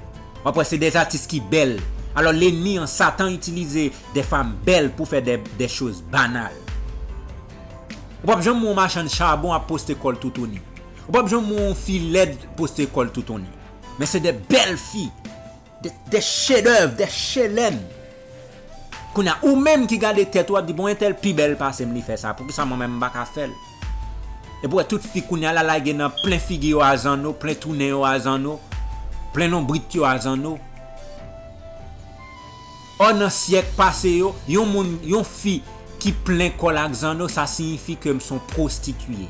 w ap wè se de atis ki bèl. Alò, lènmi an, Satan, itilize de fanm bèl pou fè de, de choz banal. Ou p ap janm wè yon machann chabon ap poste kò l toutouni. Ou p ap janm wè yon fi lèd poste kò l toutouni. Men se de bèl fi, de, de chedèv, de chelèn. Kounye a, ou menm ki gade tèt ou, w ap di, "Bon, entèl pi bèl pase m, li fè sa. Poukisa mwen menm m pa ka fè l?" Epi w wè tout fi kounye a la lage nan plen figi yo a zanno, plen tounen yo a zanno, plen lonbrit yo a zanno. Ò, nan syèk pase yo, yon moun, yon fi ki plen kò l ak zanno, sa siyifi ke m se yon pwostitiye.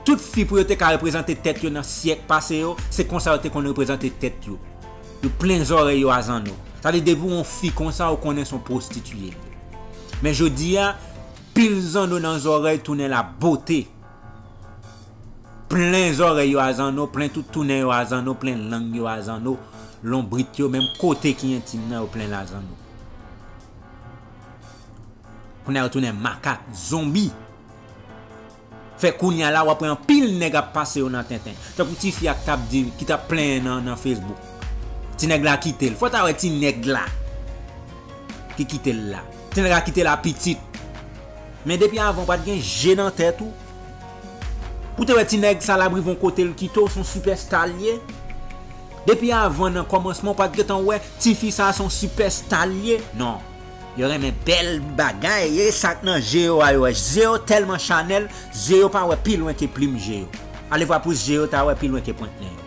Tout fi pou yo te ka reprezante tèt yo nan syèk pase yo, se konsa yo te konn reprezante tèt yo. Yo plen zòrèy yo a zanno. Sa vle di depi w yon fi konsa, ou konnen se yon pwostitiye l ye. Men jodi a, pil zanno nan zòrèy tounen labote. Plen zòrèy yo a zanno, plen tout tounen yo a zanno, plen lang yo a zanno, lonbrit yo, menm kote ki entim nan, yo plen l a zanno. Kounye a yo tounen makak, zonbi. Fè kounye a la, w ap wè anpil nèg ap pase yo nan tenten. Tankou tifi a k t ap di, ki t ap plenyen nan, nan Facebook. Ti nèg la kite l. Fò w ta wè ti nèg la ki kite l la. Ti nèg la kite l a pitit. Men depi avan, w pa t gen je nan tèt ou. Ou te wè ti nèg sa l ap rive yon kote l kite w, se yon sipèsta l ye. Depi avan nan kòmansman, w pa t gentan wè tifi sa a se yon sipèsta l ye. Non. Yo renmen bèl bagay, e sa k nan je yo a, yo wè je yo tèlman chanèl, je yo pa wè pi lwen ke plim je yo. Alevwa pou je yo ta wè pi lwen ke pwent nen yo.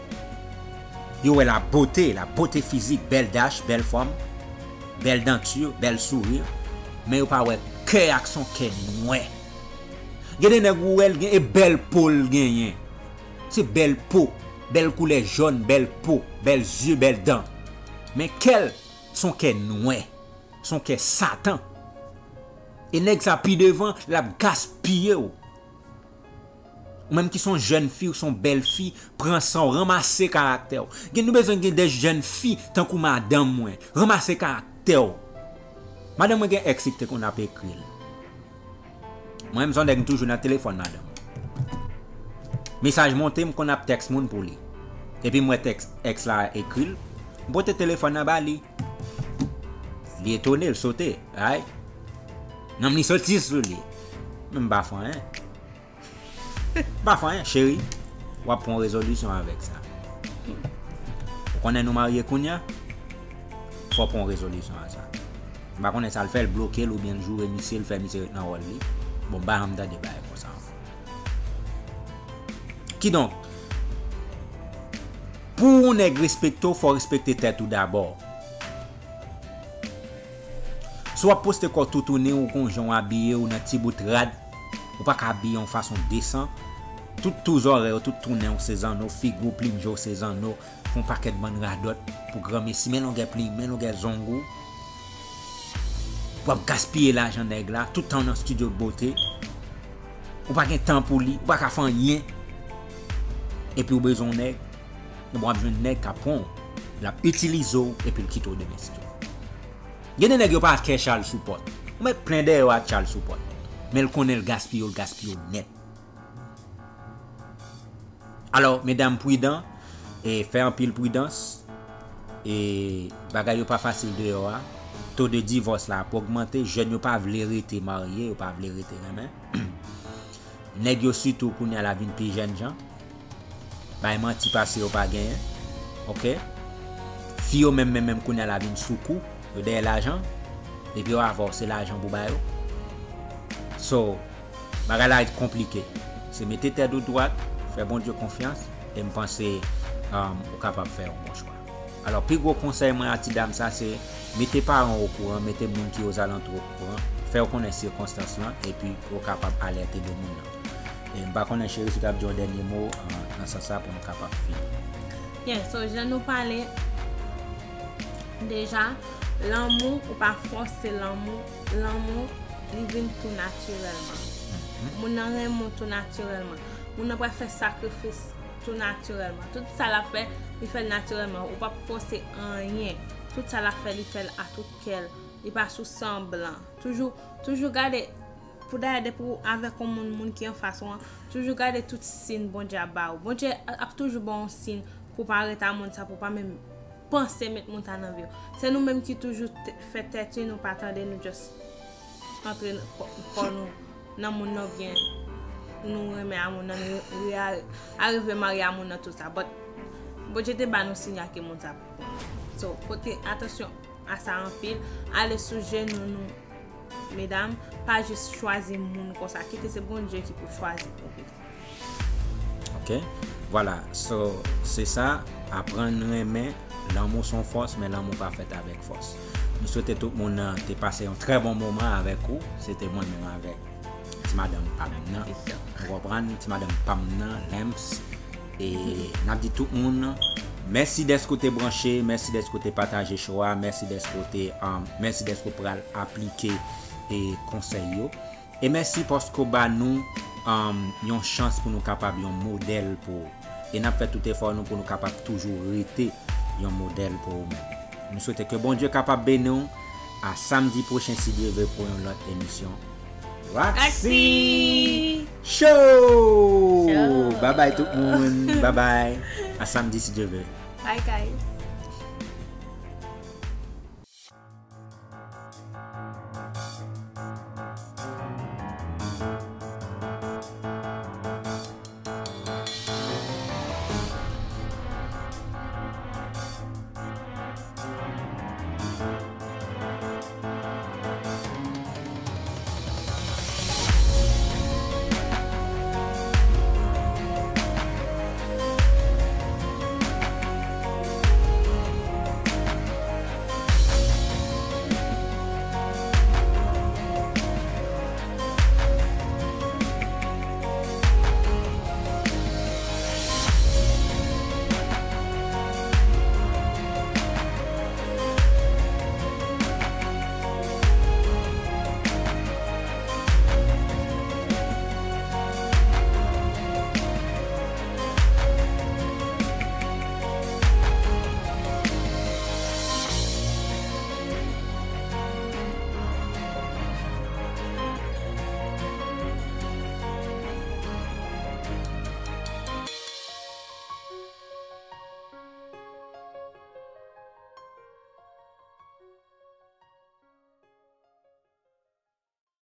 Yo wè la bote, la bote fizik, bèl dach, bèl fòm, bèl danti, bèl souri, men yo pa wè kè ak se yon kè nwè. Gen de nèg ou wè l gen, e bèl po l genyen. Se bèl po, bèl koulè jòn, bèl po, bèl zye, bèl dan. Men kè l, se yon kè nwè, se yon kè Satan. E nèg sa pi devan, l ap gaspiye w. Ou menm ki se yon jèn fi, ou se yon bèl fi, pran san w, ranmase karaktè w. Gen, nou bezwen gen de jèn fi tankou madanm mwen. Ranmase karaktè w. Madanm mwen gen èks li ki te konn ap ekri l. Mwen menm se yon nèg m toujou nan telefòn madanm. Mesaj monte, m konn ap tèks moun pou li. Epi m wè tèks èks la ekri l, m pote telefòn nan ba li. Li etone, l sote. Ay. Nonm li soti sou li. Men m pa fè anyen. M pa fè anyen, cheri. W ap pran yon rezolisyon avèk sa. Ou konnen nou marye kounye a? Fò w pran yon rezolisyon a sa. M pa konnen sa l fè, l bloke l oubyen l joure misye, l fè misye ret nan wòl li. Bon, m pa janm tande bagay konsa ankò. Kidonk, pou yon nèg respekte w, fò w respekte tèt ou dabò. Si w ap poste kò w toutouni, ou gon jan w abiye, ou nan ti bout rad, ou pa ka abiye yon fason desan. Tout tou zòrèy ou, tout tou nen w se zanno, figi w, plim je w se zanno, fè yon pakèt bann radòt pou granmesi, men longè plim, men longè zong ou. W ap gaspiye lajan nèg la, tout tan w nan estidyo bote. Ou pa gen tan pou li, ou pa ka fè anyen. Epi w bezwen yon nèg, bon, w ap jwenn nèg k ap pran w, l ap itilize w, epi l kite w demen si Dye vle. Gen de nèg yo pa kè chal sou pòt. Ou mèt plen dèyè w ak chal sou pòt. Men l konnen l gaspiye w, l gaspiye w nèt. Alò, medam pridan, e fè anpil pridans, e bagay yo pa fasil deyò a. To de divòs la ap ogmante, jèn yo pa vle rete marye, yo pa vle rete renmen. Nèg yo sitou kounye a la vin pi jènjan. bay manti pase yo pa genyen. Oke? Fi yo menm, menm, menm kounye a la vin sou kou, yo dèyè lajan, depi yo avè w, se lajan pou ba yo. So, bagay la konplike. Se mete tèt ou dwat, fè Bondye konfyans, e m panse um, ou kapab fè yon bon chwa. Alò, pi gwo konsèy mwen a ti dam sa, se mete paran w okouran, mete moun ki ozalantou okouran, fè yo konnen sikonstans lan, epi pou yo kapab alète de moun nan. E m pa konnen, Cheri, si w t ap di yon dènye mo uh, nan sans sa pou nou kapab fini. Yeah, so jan nou pale deja, lanmou, ou pa fòse lanmou, lanmou, li vin tou natirèlman. Moun nan renmen w tou natirèlman. Moun nan pral fè sakrifis tou natirèlman. Tout sa l ap fè, li fè l natirèlman. Ou p ap fòse anyen. Tout sa l ap fè, li fè l a tout kè l. Li pa sou sanblan. Toujou, toujou gade, pou dayè, depi w avèk yon moun, moun ki anfas ou an, toujou gade tout siy Bondye ap ba ou. Bondye ap toujou ba w yon siy pou w pa ret a moun sa, pou w pa menm panse met moun sa nan vi w. Se nou menm ki toujou fè tèt nou pa tande, nou just antre kò nou nan moun nan, oubyen nou renmen a moun nan, nou arive marye a moun nan, tout sa. But Bondye te ba nou siy ke moun sa pou nou. So, pote atansyon a sa anpil. Ale sou jenou nou, medam. Pa jis chwazi moun konsa. Kite se Bondye ki pou chwazi pou ou. Oke? Vwala. So, se sa. Aprann renmen. Lanmou se yon fòs, men lanmou pa fèt avèk fòs. M swete tout moun te pase yon trè bon moman avèk ou. Se te mwen menm avèk ti madanm pa m nan. Ou konprann? Ti madanm pa m nan, Lemps. E n ap di tout moun, mèsi dèske w te branche, mèsi dèske w te pataje show a, mèsi dèske w te, um, mèsi dèske w pral aplike e konsèy yo. E mèsi paske w ba nou um, yon chans pou nou kapab yon modèl pou ou. E n ap fè tout efò nou pou nou kapab toujou rete yon modèl pou ou menm. Nou swete ke Bondye kapab beni w. A samdi pwochen, si Dye vle, pou yon lòt emisyon Roxy Show! Babay tout moun. Babay. A samdi, si Dye vle. Bye, guys.